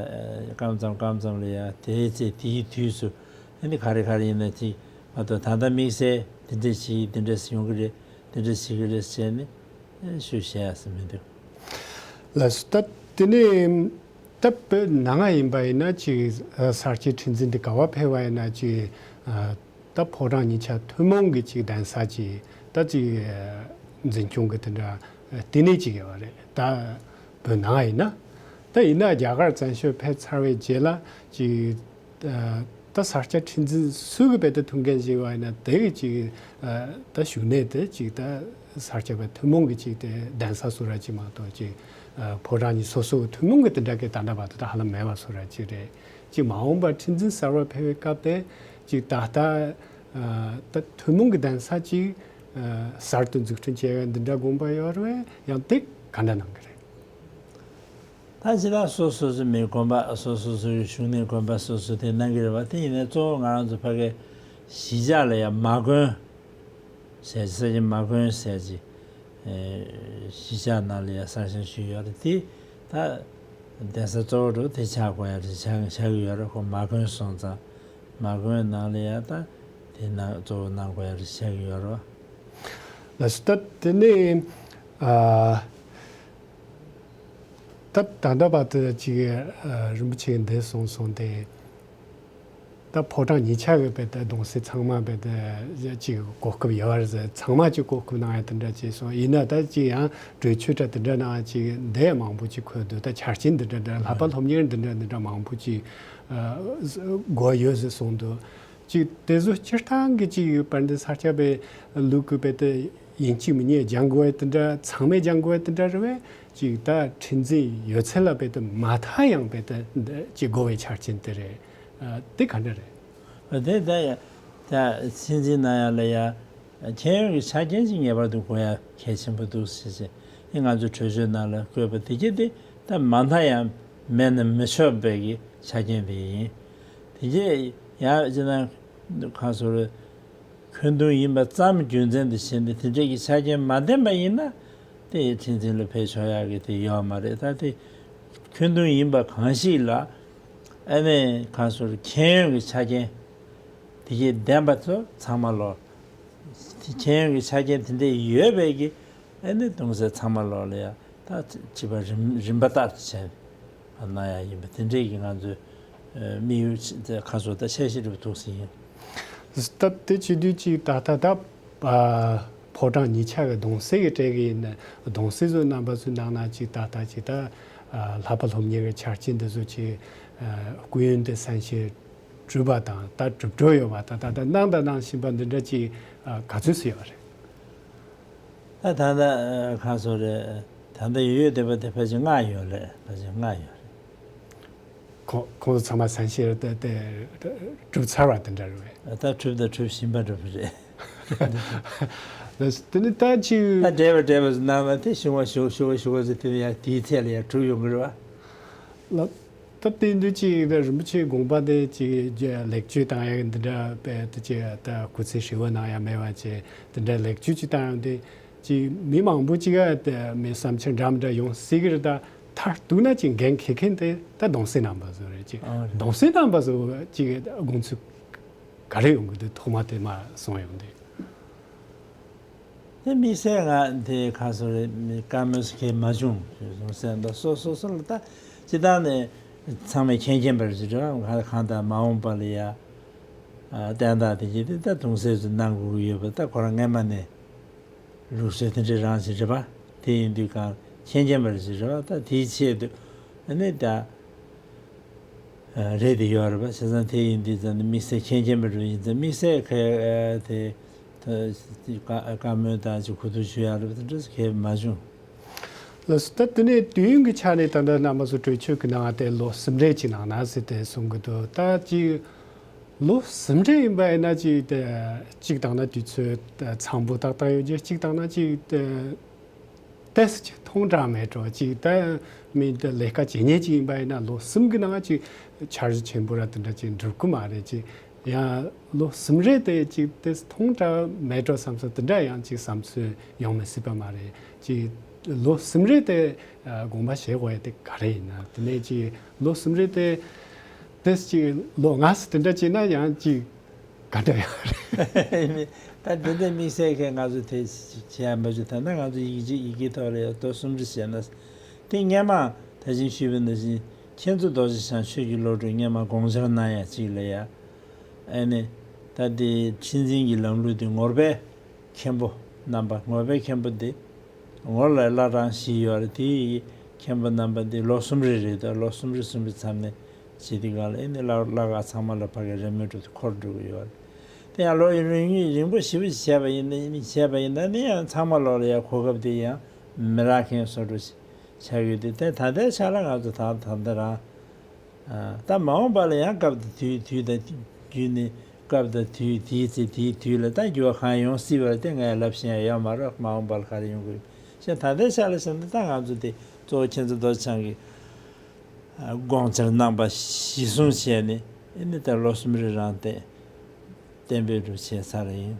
སྐབས་མཚམས་སྐབས་མཚམས་ལ་ཡ་དེའི་ཚེ་དེའི་དུས་སུ་ཨ་ནི་ག་རེ་ག་རེ་ཡིན་ན་ཅིག་མ་གཏོགས་ད་ལྟ་དམིགས་བསལ་དེ་འདྲ་ཞིག་དེ་འདྲ་ཞིག་ཡོང་གི་རེད། དེ་འདྲ་བྱེད་ཀྱི་རེད་ཟེར་ནས་ཞུ་བཤད་ཡ་ཟེར་མི་འདུག་ལགས་སོ། ད་དེ་ནས་ད་བོད་ནང་ང་ཡིན་པ་ཡིན་ན་ཅིག་ས་སྐྱའི་ཁྲི་འཛིན་འདི་ག་བ་ཕེབས་པ་ཡིན་ན་ཅིག་ད་ཕོ་བྲང་གཉིས་ཆ་ཐུན་མོང་གི་ཅིག་གདན་ས་ཅིག་ད་ཅིག་འཛིན་སྐྱོང་གི་དེ་འདྲ་ལྟེ་གནས་ཅིག་ཡོད་པ་རེད། ད་བོད་ནང་ཡིན་ན། ད་ཡིན་ན་རྒྱ་གར་བཙན་བྱོལ་ཕེབས་ཚར་བའི་རྗེས་ལ་ཅིག་ད་ས་སྐྱ་ཁྲི་འཛིན་སུ་གི་བེད་དུ་ཐུགས་འགན་བཞེས་པ་ཡིན་ན་དེ་གི་ཅིག་ད་བཞུགས་གནས་དེ་ཅིག་ད་ས་སྐྱ་པའི་ཐུན་མོང་གི་ཅིག་དེ་གདན་ས་བཟོ་ར་ཅིག་མ་གཏོགས་ཅིག་ཕོ་བྲང་གཉིས་སོ་སོ་གི་ཐུན་མོང་གི་དེ་འདྲ་གི་ད་ལྟ་བར་དུ་ད་ཧ་ལམ་མེད་པ་བཟོ་ར་ཅིག་རེད། ཅིག་མ་འོངས་པར་ཁྲི་འཛིན་གསར་པ་ཕེབས་པའི་སྐབས་དེ་ཅིག་ད་ལྟ་ད་ཐུན་མོང་གི་གདན་ས་ཅིག་གསར་དུ་འཛུགས་སྐྲུན་བྱས་པའི་འདི་འདྲ་དགོངས་པ་ཡོད་རེད། ཡང་དེ་ག་འདྲ་གནང་གི་རེད། ད་ཕྱི་ལ་སོ་སོ་སོ་མི་དགོན་པ་སོ་སོ་སོའི་བཞུགས་གནས་དགོན་པ་སོ་སོ་དེ་གནང་གི་རེད་པ། དེ་ཡིན་ནའི་གཙོ་བོ་ང་རང་ཚོ་ཕ་གི་གཞིས་ཆགས་ལ་ཡང་མ་དགོན་ཟེར་ས་ཀྱི་མ་དགོན་ཟེར་གྱི་གཞིས་ཆགས་ནང་ལ་ཡང་གསར་བཞེངས་ཞུས་ཡོད་རེད། དེ་ད་གདན་ས་གཙོ་བོ་འགྲོ་དེ་ཆགས་དགོས་ཡ་རེད། ཆགས་ཆགས་ཀྱི་ཡོད་རེད། ཁོ་མ་དགོན་སོང་ཙང་མ་དགོན་ནང་ལ་ཡང་ད་དེ་ནང་གཙོ་བོ་གནང་དགོས་ཡ་རེད་ཆགས་ཀྱི་ཡོད་རེད་པ། ལགས་སོ། ད་དེ་ནས་ཨ། ད་ད་ལྟ་བར་དུ་ཅིག་རིན་པོ་ཆེ་འདི་གསུངས་སོང་སྟེ། ད་ཕོ་བྲང་གཉིས་ཆ་གི་བེད་དུ་གདུང་སྲས་ཚང་མ་བེད་དུ་ཅིག་གོ་སྐབས་ཡོད་པ་རེད་ཟེར། ཚང་མ་ཅིག་གོ་སྐབས་གནང་ཡ་དེ་འདྲ་བྱས་སོང་། ཡིན་ན་ད་ཅིག་ཡང་གྲོས་ཆོད་འདྲ་དེ་འདྲ་གནང་ཡ་ཅིག་འདི་མང་པོ་ཅིག་འཁོད་འདུག་ད་ཆ་རྐྱེན་འདི་འདྲ་འདྲ་བསླབ་པ་སློབ་གཉེར་འདི་འདྲ་འདི་འདྲ་མང་པོ་ཅིག་དགོས་ཡོད་ཟེར་གསུངས་འདུག་ཅིག་དེ་ཚོ་སྤྱིར་བཏང་གི་ཅིག་ཡོད་པ་འདི་ས་སྐྱ་པའི་ལུགས་ཀྱི་བེད་དུ་ཡིན་གཅིག་མིན་གཉིས་སྦྱང་དགོས་དེ་འདྲ་ཚང་མས་སྦྱང་དགོས་དེ་འདྲ་རེད་པས། ཅིག་ད་ཁྲི་འཛིན་ཡོད་ཚད་ལ་བེད་དུ་མ་མཐའ་ཡང་བེད་དུ་འདི་ཅིག་དགོས་པའི་ཆ་རྐྱེན་དེ་རེད། ཨ་དེ་ག་འདྲ་རེད། དེ་ད་ཡ་ད་སྲིད་འཛིན་གནང་ཡ་ལ་ཡ་མཁྱེན་ཡོན་གྱི་ཆ་རྐྱེན་ཅིག་ངེས་པར་དུ་དགོས་ཡ་གལ་ཆེན་པོ་འདུག་ཟེར་ཟེར། ཨེ་ང་ཚོའི་གྲོས་ཆོད་ནང་ལ་བཀོད་པ་དེ་གྱད་དེ་ད་མ་མཐའ་ཡང་མེད་ན་མི་ཆོག་པའི་གི་ཆ་རྐྱེན་དེ་ཡིན། དེ་གྱད་ཡང་ཅི་ན་ཁ་སོ་རེ་འཁོན་འདུན་ཡིན་པ་ཙམ་རྒྱུ་མཚན་དུ་བྱས་ནས་དེ་འདྲའི་གི་ཆ་རྐྱེན་མ་ལྡན་པ་ཡིན་ན་དེ་ཁྲི་འཛིན་ལ་ཕེབས་ཆོག་ཡག་གི་དེ་ཡོད་མ་རེད། ད་དེ་འཁོན་འདུན་ཡིན་པ་གང་ཞིག་ལ་ཨ་ནི་ཁ་སོ་རེ་མཁྱེན་ཡོན་གྱི་ཆ་རྐྱེན་དེ་གྱད་ལྡན་པ་ཚོ་ཚང་མ་ལོ། མཁྱེན་ཡོན་གྱི་ཆ་རྐྱེན་དེ་འདྲ་ཡོད་པའི་གི་ཨ་ནི་གདུང་སྲས་ཚང་མ་ལོག་ལ་ཡ་ད་བྱིས་པ་རིམ་རིམ་པ་ལྟར་དུ་བྱས་གནང་ཡ་ཡིན་པ་དེ་འདྲའི་གི་ང་ཚོའི་དམིགས་ཡུལ་ཁ་སོ་ད་ཆ་ཤས་འདྲ་པོ་འདུག་ཟིན་ཡིན། སྟབས་དེ་བྱེད་དུས་ཅིག་ད་ལྟ་ད་ཕོ་བྲང་གཉིས་ཆ་གི་གདུང་སྲས་ཀྱི་གྲས་ཀྱི་ཡིན་ན་གདུང་སྲས་ཚོ་རྣམ་པ་ཚོའི་ནང་ན་ཅིག་ད་ལྟ་ཅིག་ད་བསླབ་པ་སློབ་གཉེར་གྱི་ཆ་རྐྱེན་འདི་ཚོ་ཅིག་སྐུ་ཡོན་ཏན་གསན་བཞེས་གྲུབ་པ་དང་ད་གྲུབ་འགྲོ་ཡོད་པ་ད་ད་ད་གནང་དང་གནང་བཞིན་པ་འདི་འདྲ་ཅིག་ག་ཚོད་སུ་ཡོད་པ་རེད། ད་ད་ལྟ་ཁ་སོ་རེད། ད་ལྟ་ཡོད་ཡོད་བསྡད་པ་དེ་ཕལ་ཆེར་ལྔ་ཡོད་རེད། ཕལ་ཆེར་ལྔ་ཡོད་རེད། ཁོང་ཁོང་ཚོ་ཚང་མ་གསན་བཞེས་དེ་དེ་གྲུབ་ཚར་བ་དེ་འདྲ་རེད་པས། ད་གྲུབ་དང་གྲུབ་བཞིན་པ་འདྲ་པོ་རེད། ལགས། དེ་ནི་ད་ཅིག་ད་འབྲེལ་བ་འབྲེལ་བ་ཟེར་གནང་ན་དེ་ཞུ་བ་ཞུ་ཞུ་བ་ཞུ་བ་ཟེར་དེ་ནི་ཡང་དེའི་ཚད་ལ་ཡང་གྲུབ་ཡོང་གི་རེད་བ། ལགས། ད་དེ་འདི་ཅིག་ད་རིན་པོ་ཆེའི་དགོངས་པ་དེ་ཅིག་ལེགས་བཅོས་བཏང་ཡ་འདི་འདྲ་དཔེ་དེ་ཅིག་ད་སྐུ་ཚེ་ཧྲིལ་བོ་ནང་ཡང་མེད་པ་ཅིག་དེ་འདྲ་ལེགས་བཅོས་ཅིག་བཏང་ཡོང་དུས་ཅིག་མི་མང་པོ་ཅིག་ག་དེ་མི་བསམ་འཆར་འདྲ་མི་འདྲ་ཡོང་སྲིད་གི་རེད། ད་མཐར་གཏུགས་ན་ཅིག་འགན་འཁྱེར་མཁན་དེ་ད་གདུང་སྲས་རྣམ་པ་ཚོ་རེད། ཅིག་ཨ་རེད། གདུང་སྲས་རྣམ་པ་ཚོ་ཅིག་དགོངས་ཚུལ་ག་རེ་ཡོང་གི་འདུག་ཐོག་མ་དེ་མར་གསུངས་ཡོང་དུས། དེ་དམིགས་བསལ་ང་དེ་ག་སོ་རེད། མི་བཀའ་མོལ་སྐད་མ་བྱུང་། གསུངས་ཟེར་འདུག་སོ་སོ་སོ་ལ་ད་སྤྱི་བཏང་ནས་ཚང་མས་མཁྱེན་མཁྱེན་པ་རེད་ཟེར། གང་ལྟར་མ་འོངས་པ་ལ་ཡ་ཨ་བསྟན་བདག་དེ་གྱིས་དེ་ད་གདུང་སྲས་ཚོ་གནང་དགོས་ཀྱི་ཡོད་པ་ད་ཁོ་རང་སྔས་མ་ནས་ལུགས་སྲོལ་དེ་འདྲ་རང་ཞིག་རེད་པ། དེ་ཡིན་དུས་གང་མཁྱེན་མཁྱེན་པ་རེད་ཟེར་རེད་པ། ད་དེའི་ཆེད་དུ་ཨ་ནི་ད། རེད་དེ་ཡོད་རེད་པ། བྱས་ཙང་དེ་ཡིན་དུས་ཙམ་ནས་དམིགས་བསལ་མཁྱེན་མཁྱེན་པ་རུ་ཡིན་ཙང་དམིགས་བསལ་ག་དེ་བཀའ་མོལ་དང་ཅིག་གོ་བསྡུར་ཞུ་ཡག་རེད་པ། དེ་འདྲ་གལ་མ་བྱུང་། ལགས་སོ། ད་དེ་ནས་དུས་ཡུན་གྱི་ཆ་ནས་ད་ལྟ་རྣམ་པ་ཚོ་གྲོས་ཆོད་ཀྱི་ནང་དེ་ལོ་གསུམ་རེ་ཅིག་གནང་ན་ཟེར་ཏེ་གསུང་གི་འདུག་ད་ཅིག་ལོ་གསུམ་རེ་ཡིན་པ་ཡིན་ན་ཅིག་དེ་གཅིག་བཏང་ན་དུས་ཚོད་ཚང་པོ་ཏག་ཏག་ཡོད་ཀྱི། གཅིག་བཏང་ན་ཅིག་དེ། ཏེས་ཅིག་ཐུང་དྲགས་མེད་འགྲོ་ཅིག་ད་མི་འདི་ལས་ཀ་བྱེད་མཁན་ཅིག་ཡིན་པ་ཡིན་ན་ལོ་གསུམ་གྱི་ནང་ཅིག་འཆར་གཞི་ཆེན་པོ་ར་དེ་འདྲ་ཅིག་འགྲུབ་ཀྱི་མ་རེད། ཅིག་ཡང་ལོ་གསུམ་རེ་དེ་ཅིག་ཏེས་ཐུང་དྲགས་མེད་འགྲོ་བསམ་སོང་། དེ་འདྲ་ཡང་ཅིག་བསམ་ཚུལ་ཡོང་མི་སྲིད་པ་མ་རེད། ཅིག་ལོ་གསུམ་རེ་དེ་དགོངས་པ་བཞེས་དགོས་ཡ་དེ་ག་རེ་ཡིན་ན། དེ་ནས་ཅིག་ལོ་གསུམ་རེ་དེ་ཏེས་ཅིག་ལོ་ལྔ་ཙམ་དེ་འདྲ་བྱས་ན་ཡང་ཅིག་ག་འདྲ་ཡོད་རེད། ད་འདི་འདྲ་དམིགས་བསལ་གྱི་ང་ཚོ་དེ་བྱས་མ་བྱུང་། ད་ནི་ང་ཚོ་ཡིག་ཆ་ཡི་གེ་ཐོག་ལ་ཡང་ལོ་གསུམ་རེ་བྱས་ན། དེ་སྔས་མ་ད་གིན་ཞུས་པ་ནང་བཞིན་མཁྱེན་བརྩེ་རྡོ་རྗེ་འཆང་ཆོས་ཀྱི་བློ་གྲོས་སྔས་མ་དགོངས་འཆར་གནང་ཡ་ཅིག་ལ་ཡ། ཨ་ནི་ད་དེ་ཁྲི་འཛིན་གྱི་ལམ་ལུགས་དེ་ངོར་པའི་མཁན་པོ་རྣམ་པ། ངོར་པའི་མཁན་པོ་དེ། ངོར་ལ་བླ་བྲང་བཞི་ཡོད་རེད། དེའི་མཁན་པོ་རྣམ་པ་འདི་ལོ་གསུམ་རེ་རེད། ད་ལོ་གསུམ་རེ་གསུམ་རེ་མཚམས་ནས་བྱེད་དུས་སྒང་ལ་ཨེ་ནི་བླ་བླ་ག་ཚང་མ་ལ་ཕ་གི་རེས་མོས་འགྲོ་དུས་འཁོར་འགྲོ་གི་ཡོད་རེད། དེ་ཡང་ལོ་རིང་རིང་པོ་ཞེ་པོ་ཞིག་བྱས་པ་ཡིན་ན་བྱས་པ་ཡིན་ན་ནི་ཡང་ཚང་མ་ལོག་ལ་ཡང་གོ་སྐབས་དེ་ཡང་མི་རག་མཁན་བཟོ་འདྲ་ཞིག་ཆགས་ཡོད་དེ། དེ་ད་ལྟའི་ཆ་ལ་ང་ཚོ་ད་ད་ལྟ་རང་། ད་མ་འོངས་པ་ལ་ཡང་སྐབས་དང་དུས། དུས་དང་རྒྱུན་ནི་སྐབས་དང་དུས། དེའི་ཚེ་དེའི་དུས་ལ་ད་འགྱུར་བ་གང་ཡོང་སྲིད་པ་དེ་ངས་ལབ་ཤེས་ཡ་ཡོད་མ་རེད། མ་འོངས་པ་ལ་ག་རེ་ཡོང་གི་ཡོད་ཤེས། ད་ལྟའི་ཆ་ལ་བཤད་ན་ད་ང་ཚོ་དེ་གཙོ་བོ་མཁྱེན་བརྩེ་རྡོ་རྗེ་འཆང་གིས་དགོངས་འཆར་གནང་པ་གཞི་བཟུང་བྱས་ནས་ཨེ་ནི་ད་ལོ་གསུམ་རེ་རང་བསྟན། གཏན་འབེབས་རུ་བྱས་ཚར་ཡིན།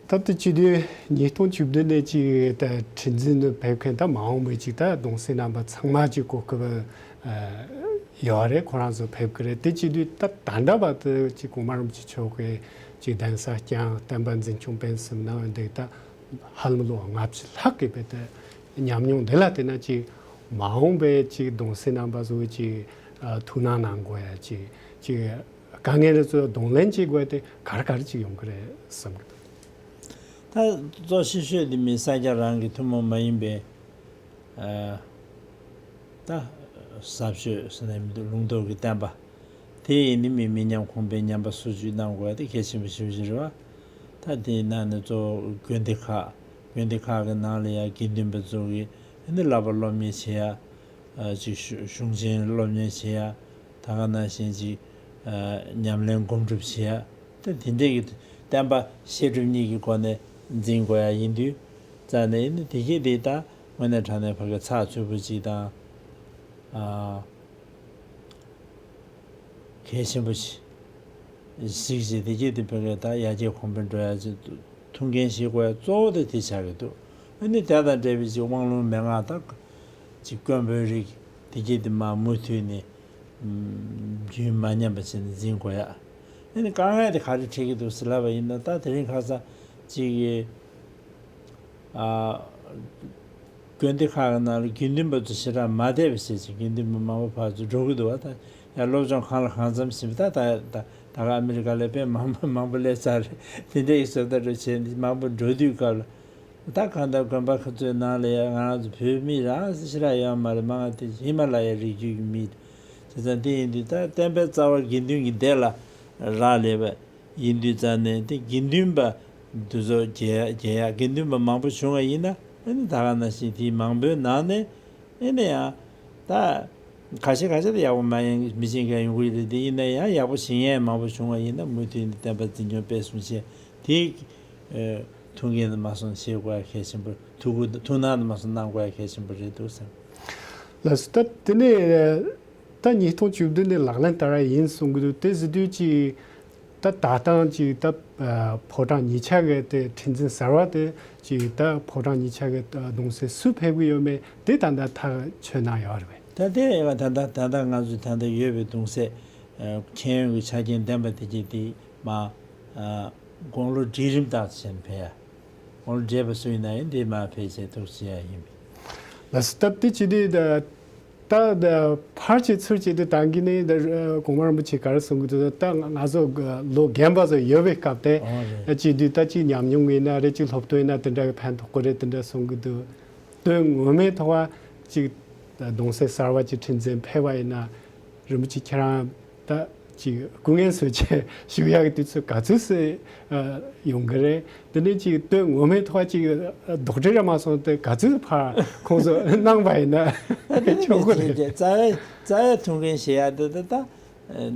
ད་ལྟ་སྤྱི་ཟླ་ཉིས་སྟོང་བཅུ་བདུན་ནས་ཅིག་ད་ཁྲི་འཛིན་དུ་ཕེབས་མཁན་ད་མ་འོངས་པའི་ཅིག་ད་གདུང་སྲས་རྣམ་པ་ཚང་མ་ཅིག་གོ་སྐབས་ཡོད་རེད། ཁོ་རང་ཚོ་ཕེབས་ཀྱི་རེད། དེ་སྤྱི་ཟླ་ད་ད་ལྟ་བར་དུ་ཅིག་གོང་མ་རིན་པོ་ཆེ་མཆོག་གིས་ཅིག་གདན་ས་བསྐྱངས། བསྟན་པ་འཛིན་སྐྱོང་སྤེལ་གསུམ་གནང་བའི་འདུག་ད་ཧ་ལམ་ལོ་ལྔ་བཅུ་ལྷག་གི་བར་དུ་ཉམས་མྱོང་འདི་ལ་བལྟས་ན་ཅིག་མ་འོངས་པའི་ཅིག་གདུང་སྲས་རྣམ་པ་ཚོ་ཅིག་ཐུགས་སྣང་གནང་དགོས་ཡ་ཅིག་ཅིག་དཀའ་ངལ་རེ་ཚོ་གདོང་ལེན་བྱེད་དགོས་ཏེ་ག་རེ་ག་རེ་ཅིག་ཡོང་གི་རེད་བསམ་གི་འདུག་ད་གཙོ་ཆེ་ཤོས་དེ་མི་ས་སྐྱ་རང་གི་ཐུན་མོང་མ་ཡིན་པའི་ཨ་ད་ཟབ་ཆོས་ཟེར་ན་མི་འདུག་ལུང་རྟོགས་ཀྱི་བསྟན་པ་དེ་ཡིན་ནི་མི་མི་ཉམས་གོང་འཕེལ་ཉམས་པ་སོར་ཆུད་གནང་དགོས་ཏེ་གལ་ཆེན་པོ་ཞེ་པོ་ཅིག་རེད་བ། ད་དེའི་ནང་ནས་གཙོ་བོ་དགོན་སྡེ་ཁག་དགོན་སྡེ་ཁག་གི་ནང་ལ་ཡང་དགེ་འདུན་པ་ཚོ་གི་ཨ་ནི་བསླབ་པ་སློབ་གཉེར་བྱེད་ཡ། ཅིག་གཞུང་ཆེན་སློབ་གཉེར་བྱེད་ཡ། ད་ག་ནང་བཞིན་ཅིག་ཉམས་ལེན་སྒོམ་སྒྲུབ་བྱེད་ཡ། ད་དེ་འདྲས་ཀྱི་བསྟན་པ་བཤད་སྒྲུབ་གཉིས་ཀྱི་སྒོ་ནས་འཛིན་དགོས་ཡ་ཡིན་དུས་ཙང་ནས་ནི་དེ་གས་དེ་ད་དངོས་གནས་དྲང་གནས་ཕ་གི་ཚགས་ཚུད་པོ་ཅིག་དང་། གལ་ཆེན་པོ་ཞིག་གཟིགས་བྱས་དེ་གས་དེ་ཕ་གི་ད་ཡར་རྒྱས་གོང་འཕེལ་འགྲོ་ཡ་ཅིག་ཐུགས་འགན་བཞེས་དགོས་ཡ་གཙོ་བོ་དེ་དེ་ཆགས་ཀྱི་འདུག་ཨ་ནི་དེ་དང་འབྲེལ་བའི་ཅིག་དབང་ལུང་མན་ངག་དང་། ཅིག་དཀོན་པོའི་རིགས་དེ་གྱད་དེ་མ་མུ་མཐུད་ནས་རྒྱུན་མ་ཉམས་པ་བྱས་ནས་འཛིན་དགོས་ཡ། ཨ་ནི་དཀའ་ངལ་དེ་ག་རེ་འཕྲད་ཀྱི་འདུག་ཟེར་ལབ་པ་ཡིན་ན་ད་དེ་རིང་ཁ་སང་ཅིག་གི་ཨ་དགོན་སྡེ་ཁག་གི་ནང་ལ་དགེ་འདུན་པ་ཚོ་ཞེ་དྲག་མ་བསྡད་པ་བྱས་ཅིག་དགེ་འདུན་པ་མང་པོ་ཕར་ཚུར་འགྲོ་གི་འདུག་བ། ད་ཡང་སློབ་སྦྱོང་གང་ལ་གང་འཚམ་ཟིན་པ་ད་ད་ད་ད་ག་ཨ་མི་རི་ཀ་ལ་དཔེ་མང་པོ་མང་པོ་སླེབས་ཚར་རེད། དེ་འདྲ་ཡི་བཟོ་ལྟ་འགྲོ་བྱས་ནས་མང་པོ་འགྲོ་དུས་སྐབས་ལ། ད་གང་ལྟར་དགོན་པ་ཁོ་ཚོའི་ནང་ལ་ཡང་ང་རང་ཚོ་བོད་མི་རང་ཞེ་དྲག་ཡོད་མ་རེད། མང་ང་དེ་ཧི་མ་ལ་ཡའི་རི་རྒྱུད་ཀྱི་མི་རེད། བྱས་ཙང་དེ་ཡིན་དུས་ད་བསྟན་པའི་རྩ་བ་དགེ་འདུན་གྱི་སྡེ་ལ་རག་ལས་པ་ཡིན་དུས་ཙང་ནས་དེ་དགེ་འདུན་པ་འདི་ཚོ་རྒྱལ་རྒྱལ་ཡག་དགེ་འདུན་པ་མང་པོ་བྱུང་བ་ཡིན་ན་ཨ་ནི་ད་ག་ནང་བཞིན་དེའི་མང་པོའི་ནང་ནས་ཨ་ནི་ཡང་ད་ཁ་ཤས་ཁ་ཤས་དེ་ཡག་པོ་མ་ཡིན་མི་བྱེད་མཁན་ཡོང་གི་རེད། དེ་ཡིན་ན་ཡང་ཡག་པོ་བྱེད་མཁན་མང་པོ་བྱུང་བ་ཡིན་ན་མུ་མཐུད་ནས་བསྟན་པ་འཛིན་སྐྱོང་སྤེལ་གསུམ་བྱས་དེ། ཐུགས་འགན་དུ་མ་སོང་བྱེད་དགོས་ཡ་གལ་ཆེན་པོ། ཐུགས་ཁུར་ཐུགས་སྣང་དུ་མ་སོང་གནང་དགོས་ཡ་གལ་ཆེན་པོ་རེད་འདུག་བསམ། ལགས་སོ། ད་དེ་ནས་ད་ཉིས་སྟོང་བཅུ་བདུན་ནས་ལག་ལེན་བསྟར་བ་ཡིན་གསུང་གི་འདུག་དེ་ཟེར་དུས་ཅིག་ད་ད་ཐེངས་ཅིག་ད་ཕོ་བྲང་གཉིས་ཆ་གི་དེ་ཁྲི་འཛིན་གསར་བ་དེ་ཅིག་ད་ཕོ་བྲང་གཉིས་ཆ་གི་གདུང་སྲས་སུ་ཕེབས་ཀྱི་ཡོད་མེད་དེ་ད་ལྟ་ཐག་ཆོད་གནང་ཡོད་རེད་པས། ད་དེ་ད་ད་ད་ད་ང་ཚོས་ད་ལྟ་ཡོད་པའི་གདུང་སྲས་མཁྱེན་ཡོན་གྱི་ཆ་རྐྱེན་ལྡན་པ་དེ་གྱིས་དེ་མ་དགུང་ལོ་སྒྲིལ་རིམ་ལྟར་བྱས་ནས་ཕེབས་ཡ། དགུང་ལོ་བགྲེས་པ་སུ་ཡིན་ན་ཡང་འདི་མར་ཕེབས་བྱས་ཐུགས་རྗེ་ཆེ་ཡ་ཡིན་པས། ལགས་སོ། སྟབས་བདེ་ཅི་སྟེ་ད་ད་ཕར་ཆེ་ཚུར་ཆེ་དུ་ད་གིན་ནས་ད་གོང་མ་རིན་པོ་ཆེ་ག་རེ་གསུང་གི་འདུག་ད་ང་ཚོ་ལོ་རྒན་པ་ཚོ་ཡོད་པའི་སྐབས་དེ་ཨོ་རེད། ཅིག་དུས་ད་ཅིག་ཉམས་མྱོང་ཡིན་ན་རེད། ཅིག་སློབ་སྟོན་ཡིན་ན་དེ་འདྲ་གི་ཕན་ཐོགས་ཀྱི་རེད། དེ་འདྲ་གསུང་གི་འདུག་དོན་ངོ་མའི་ཐོག་ཅིག་གདུང་སྲས་གསར་བ་ཅིག་ཁྲི་འཛིན་ཕེབས་པ་ཡིན་ན་རིན་པོ་ཆེ་ཁྱེད་རང་ད་ཅིག་སྐུ་ངལ་གསོ་བྱེད་ཞུ་ཡག་གི་དུས་ཚོད་ག་ཚོད་སེ་ཡོང་གི་རེད། དེ་ནས་ཅིག་དོན་ངོ་མའི་ཐོག་ཅིག་རྡོག་ཁྲེས་ར་མ་སོང་སྟེ་ག་ཚོད་ཕར་ཁོང་ཚོ་གནང་པ་ཡིན་ན་ཆོག་གི་རེད། རྩ་བའི་རྩ་བའི་ཐུགས་འགན་བཞེས་ཡག་དེ་ད་ད་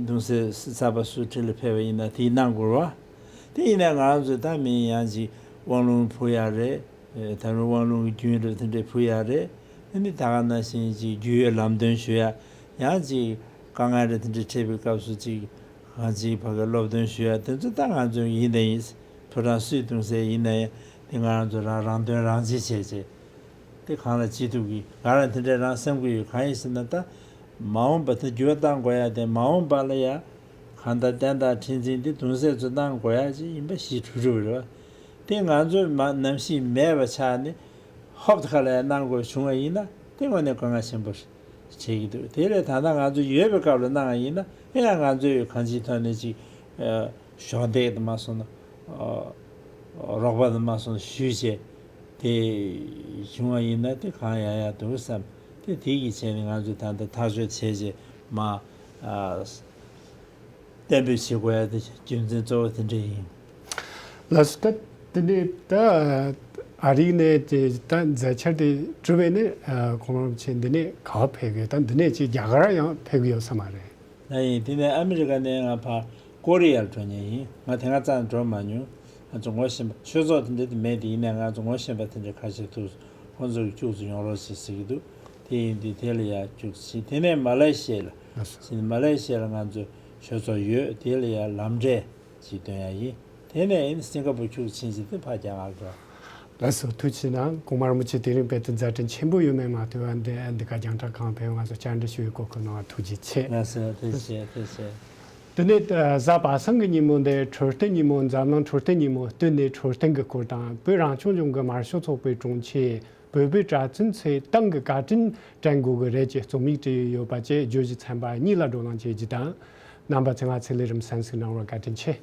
གདུང་སྲས་གསར་པ་སུ་ཁྲི་ལ་ཕེབས་པ་ཡིན་ན་དེ་གནང་དགོས་རེད་བ། དེ་ཡིན་ན་ང་རང་ཚོས་ད་མིན་ཡང་ཅིག་དབང་ལུང་ཕུལ་ཡག་རེད། ད་རུང་དབང་ལུང་གི་རྒྱུན་རེད། དེ་འདྲའི་ཕུལ་ཡག་རེད། ཨ་ནི་ད་ག་ནང་བཞིན་ཅིག་རྒྱུས་ཡོད་ལམ་སྟོན་ཞུ་ཡག་ཡང་ཅིག་དཀའ་ངལ་རེ་དེ་འདྲ་འཕྲད་པའི་སྐབས་སུ་ཅིག་གང་ཅིག་ཕ་གིར་སློབ་སྟོན་ཞུ་ཡག་དེ་ཚོ་ད་ང་ཚོ་ཡིན་ད་ཡིན། ཕོ་བྲང་སུའི་གདུང་སྲས་ཡིན་ན་ཡང་དེ་ང་རང་ཚོ་རང་རང་དོན་རང་གཅེས་བྱས་བྱས་དེ་གང་ལ་ཅི་ཐུབ་ཀྱི་ང་རང་དེ་འདྲ་རང་བསམ་གྱི་ཡོད། གང་ཡིན་ཟེར་ན་ད་མ་འོངས་པ་དེ་འགྱུར་བ་གཏང་དགོས་ཡག་དེ་མ་འོངས་པ་ལ་ཡ་གང་ལྟར་བསྟན་བདག་ཁྲི་འཛིན་དེ་གདུང་སྲས་ཚོ་གནང་དགོས་ཡག་ཅིག་ཡིན་པ་ཞིག་གྲུབ་གྲུབ་རེད་བ། དེ་ང་ཚོས་མ་ནམ་ཞིག་མེད་པ་ཆགས་ནས་ཧོབ་ཁ་ལ་གནང་དགོས་བྱུང་བ་ཡིན་ན་དེ་དངོས་གནས་དཀའ་ངལ་ཆེན་པོ་བྱེད་ཀྱི་འདུག་དེ་ལས་ད་ལྟ་ང་ཚོ་ཡོད་པའི་སྐབས་ལ་གནང་བ་ཡིན་ན་ཨེ་ཡང་ང་ཚོས་གང་ཅིའི་ཐོག་ནས་ཅིག་གཞོགས་འདེགས་དུ་མ་སོང་ན་རོགས་པ་དུ་མ་སོང་ན་ཞུས་བྱས་དེ་བྱུང་བ་ཡིན་ན་དེ་གང་ཡག་ཡག་འདུག་བསམ། དེ་དེ་གི་ཆེད་ནས་ང་ཚོས་ད་ལྟ་ཐག་གཅོད་བྱས་རྗེས་མ། གཏན་འབེབས་བྱེད་དགོས་ཡ་དེ་རྒྱུ་མཚན་གཙོ་བོ་དེ་འདྲ་ཡིན། ལགས་སོ། ད་དེ་ནས་ད་ཨ་རིའི་ནས་དེ་ད་མཛད་འཆར་དེ་གྲུབ་པས་ནས་གོང་རིམ་ཆེན་འདི་ནས་ག་པར་ཕེབས་ཀྱི་ཡོད། ད་འདི་ནས་ཅིག་རྒྱ་གར་ཡང་ཕེབས་ཀྱི་ཡོད་ས་མ་རེད། ད་ཡིན། དེ་ནས་ཨ་མི་རི་ཀ་ནས་ང་ཕར་ཀོ་རི་ཡར་འགྲོ་མཁན་ཡིན། ང་དེ་སྔ་རྩ་ནས་འགྲོ་མ་མྱོང་། ང་ཚོ་ངོ་ཤེས་པ་ཆོས་ཚོགས་དེ་འདྲ་དེ་མེད་དེ་ཡིན་ནའི་ང་ཚོ་ངོ་ཤེས་པ་དེ་འདྲ་ཁ་ཤས་ཐུག་སོང་། ཁོང་ཚོ་གི་ཁྱུག་ཙམ་ཡོང་རོགས་བྱེད་ཟེར་གྱི་འདུག་དེ་ཡིན་དུས་དེ་ལ་ཡར་ཁྱུག་ཙམ་ཕྱིན། དེ་ནས་མ་ལེ་ཤི་ཡ་ལ་ཕྱིན། མ་ལེ་ཤི་ཡ་ལ་ང་ཚོ་ཆོས་ཚོགས་ཡོད། དེ་ལ་ཡར་ལམ་འབྲས་ཅིག་སྟོན་ཡ་ཡིན། དེ་ནས་ཨིན་སིང་ག་པུར་ཁྱུག་ཕྱིན་ཅིག་དེ་ཕར་རྒྱ་གར་འགྲོ། ལགས་སོ། ཐུགས་རྗེ་གནང་། གོང་མ་རིན་པོ་ཆེ་དེ་རིང་དཔེ་དེ་མཛད་འཕྲིན་ཆེན་པོ་ཡོད་མེད་མ་ལྟོས་པར་འདི་འདི་ག་རྒྱང་བསྒྲགས་ཁང་ཕེབས་ང་ཚོ་བཅར་འདྲི་ཞུ་བའི་གོ་སྐབས་གནང་བར་ཐུགས་རྗེ་ཆེ། ལགས་སོ། ཐུགས་རྗེ་ཆེ། ཐུགས་རྗེ་ཆེ། དེ་ནས་གཟའ་པ་སངས་ཀྱི་ཉིན་མོ་འདི་འཕྲོད་བསྟེན་ཉིན་མོ། འཛམ་གླིང་འཕྲོད་བསྟེན་ཉིན་མོ་བསྟུན་ནས་འཕྲོད་བསྟེན་གྱི་སྐོར་དང་བོད་རང་སྐྱོང་ལྗོངས་ཀྱི་དམར་ཤོག་ཚོགས་པའི་དྲུང་ཆེ་བོད་པའི་གྲྭ་བཙུན་ཚོས་ཏང་གི་བཀའ་དྲིན་དྲན་དགོས་ཀྱི་རེད་ཅེས་རྩོམ་ཡིག་བྲིས་ཡོད་པ་བཅས་བརྗོད་གཞི་ཚན་པ་གཉིས་ལ་བགྲོ་གླེང་བྱེད་རྒྱུ་དང་། རྣམ་པ་ཚོས་ང་ཚོའི་ལས་རིམ་གསན་གཟིགས་གནང་བར་བཀའ་དྲིན་ཆེ།